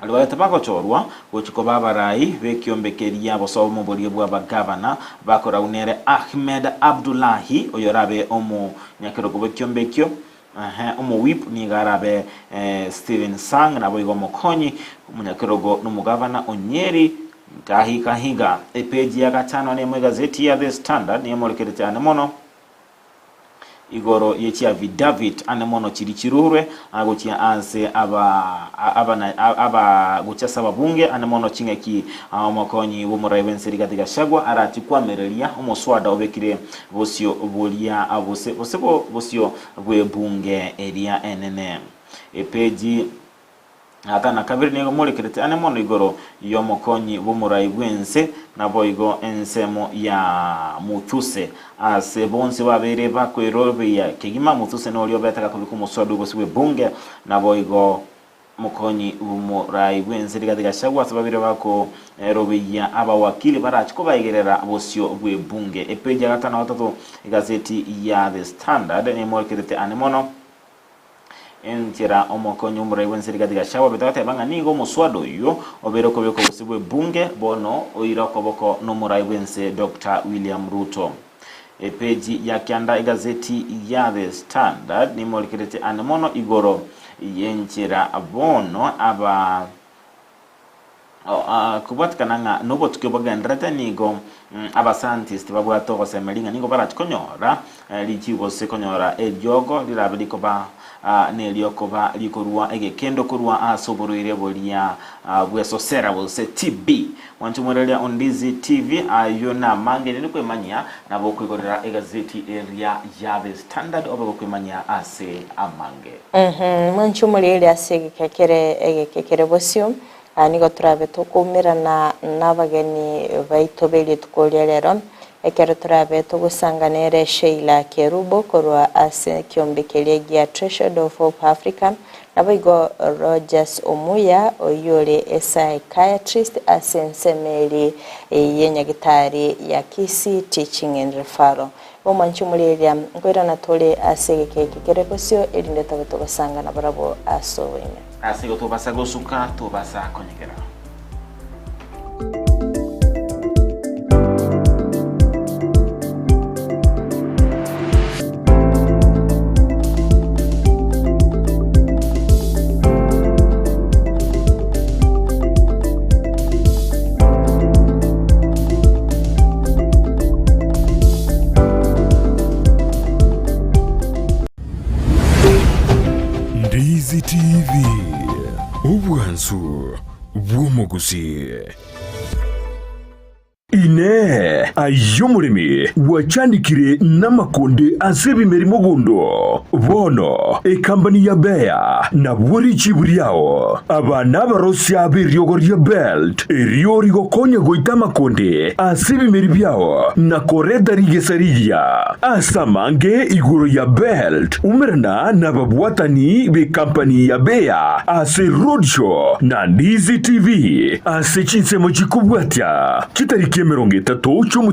baria babete bagochorwa gochia koba abarai b'ekiombe keria gose obomo boria bw'abagavana bakorau nere Ahmed Abdullahi oyorabe omonyakerogo bw'ekiombe ekio. Omowhip nigo arabe Stephen Sang naboigo omokonyi omonyakerogo nomogavana o Nyeri Mutahi Kahiga. Epeji ya gatano nemo egazeti ya The Standard nemorekerete ane mono igoro ye chiaffidavit ane mono chiri chirurwe gochia ase aba abana aba gochia ase ababunge ane mono ching'aki omokonyi bw'omorai bw'ense Rigathi Gachagua arachie kwamereria omoswada obekire Bosio boria bose gose bosio bw'ebunge eria enene. Epeji ya 52 nigo morekerete ane mono igoro y'omokonyi bw'omorai bw'ense, naboigo ensemo ya Muthuse. Ase bonsi babeire bakoirobeia kegima, Muthuse noria obete gakobeka omoswada obosio bw'ebunge, naboigo Mokonyi bw'omorai bw'ense Rigathi Gachagua ase babere bakorobeyia abawakili barache kobaigerera bosio bw'ebunge. Epeji ya 53 egazeti ya The Standard nemorekerete ane mono enchera omokonyi bw'omorai bw'ense Rigathi Gachagua abete goteba ng'a nigo omoswada oyio obeire okobekwa bosio bw'ebunge bono oire okoboko n'omorai bw'ense Doctor William Ruto. Epeji ya kianda egazeti ya The Standard nemorekerete ane mono igoro y'enchera bono aba kobwatekana ng'a nobotuki bogendererete nigo abascientist babwate ogosemeria ng'a nigo barachi konyora richibu gose konyora eriogo rirabe rikoba neriokoba rikorua egekendo korwa ase oborwaire boria bw'esosera gose TB. Mwanche omwereria o Ndizi TV, ayio namange ninde kwemanyia, nabo okoigorera egazeti eria ya The Standard obe gokwemanyia ase amange. Mwanche omorierie ase egeka kere egeke kere bosio, nigo torabe tokoumerana nabageni baito be rituko ria rero, ekero torabe togosanga nere Sheila Kerubo korwa ase ekiombe keria gia Treasured of Hope Africa, Naboigo Rogers Omuya, oyio ore epsychiatrist ase ensemo eri y'enyagitari ya Kisii Teaching and Referral. Omwanchi omorieria, nkoirana tore ase egeka eke kere bosio, erinde tobe togosanga nabarabwo ase oboime. Ase igo tobasa gosuka, tobasa konyegera. Ndizi TV, obwansu bw'omogusi. Inee! Aye omoremi, gwachandekire namakonde ase ebimeri mogondo? Bono ekambani ya Bayer nabwo richibu riao. Aba nabarosia b'eriogo ria Belt, erio rigokonya goita amakonde ase ebimeri biao na koreta rigesa rigiya. Ase amange igoro ya Belt, umerana nababwatani b'ekampani ya Bayer ase Roadshow na Ndizi TV ase chinsemo chikobwatia chitariki 30 chi'omotienyi.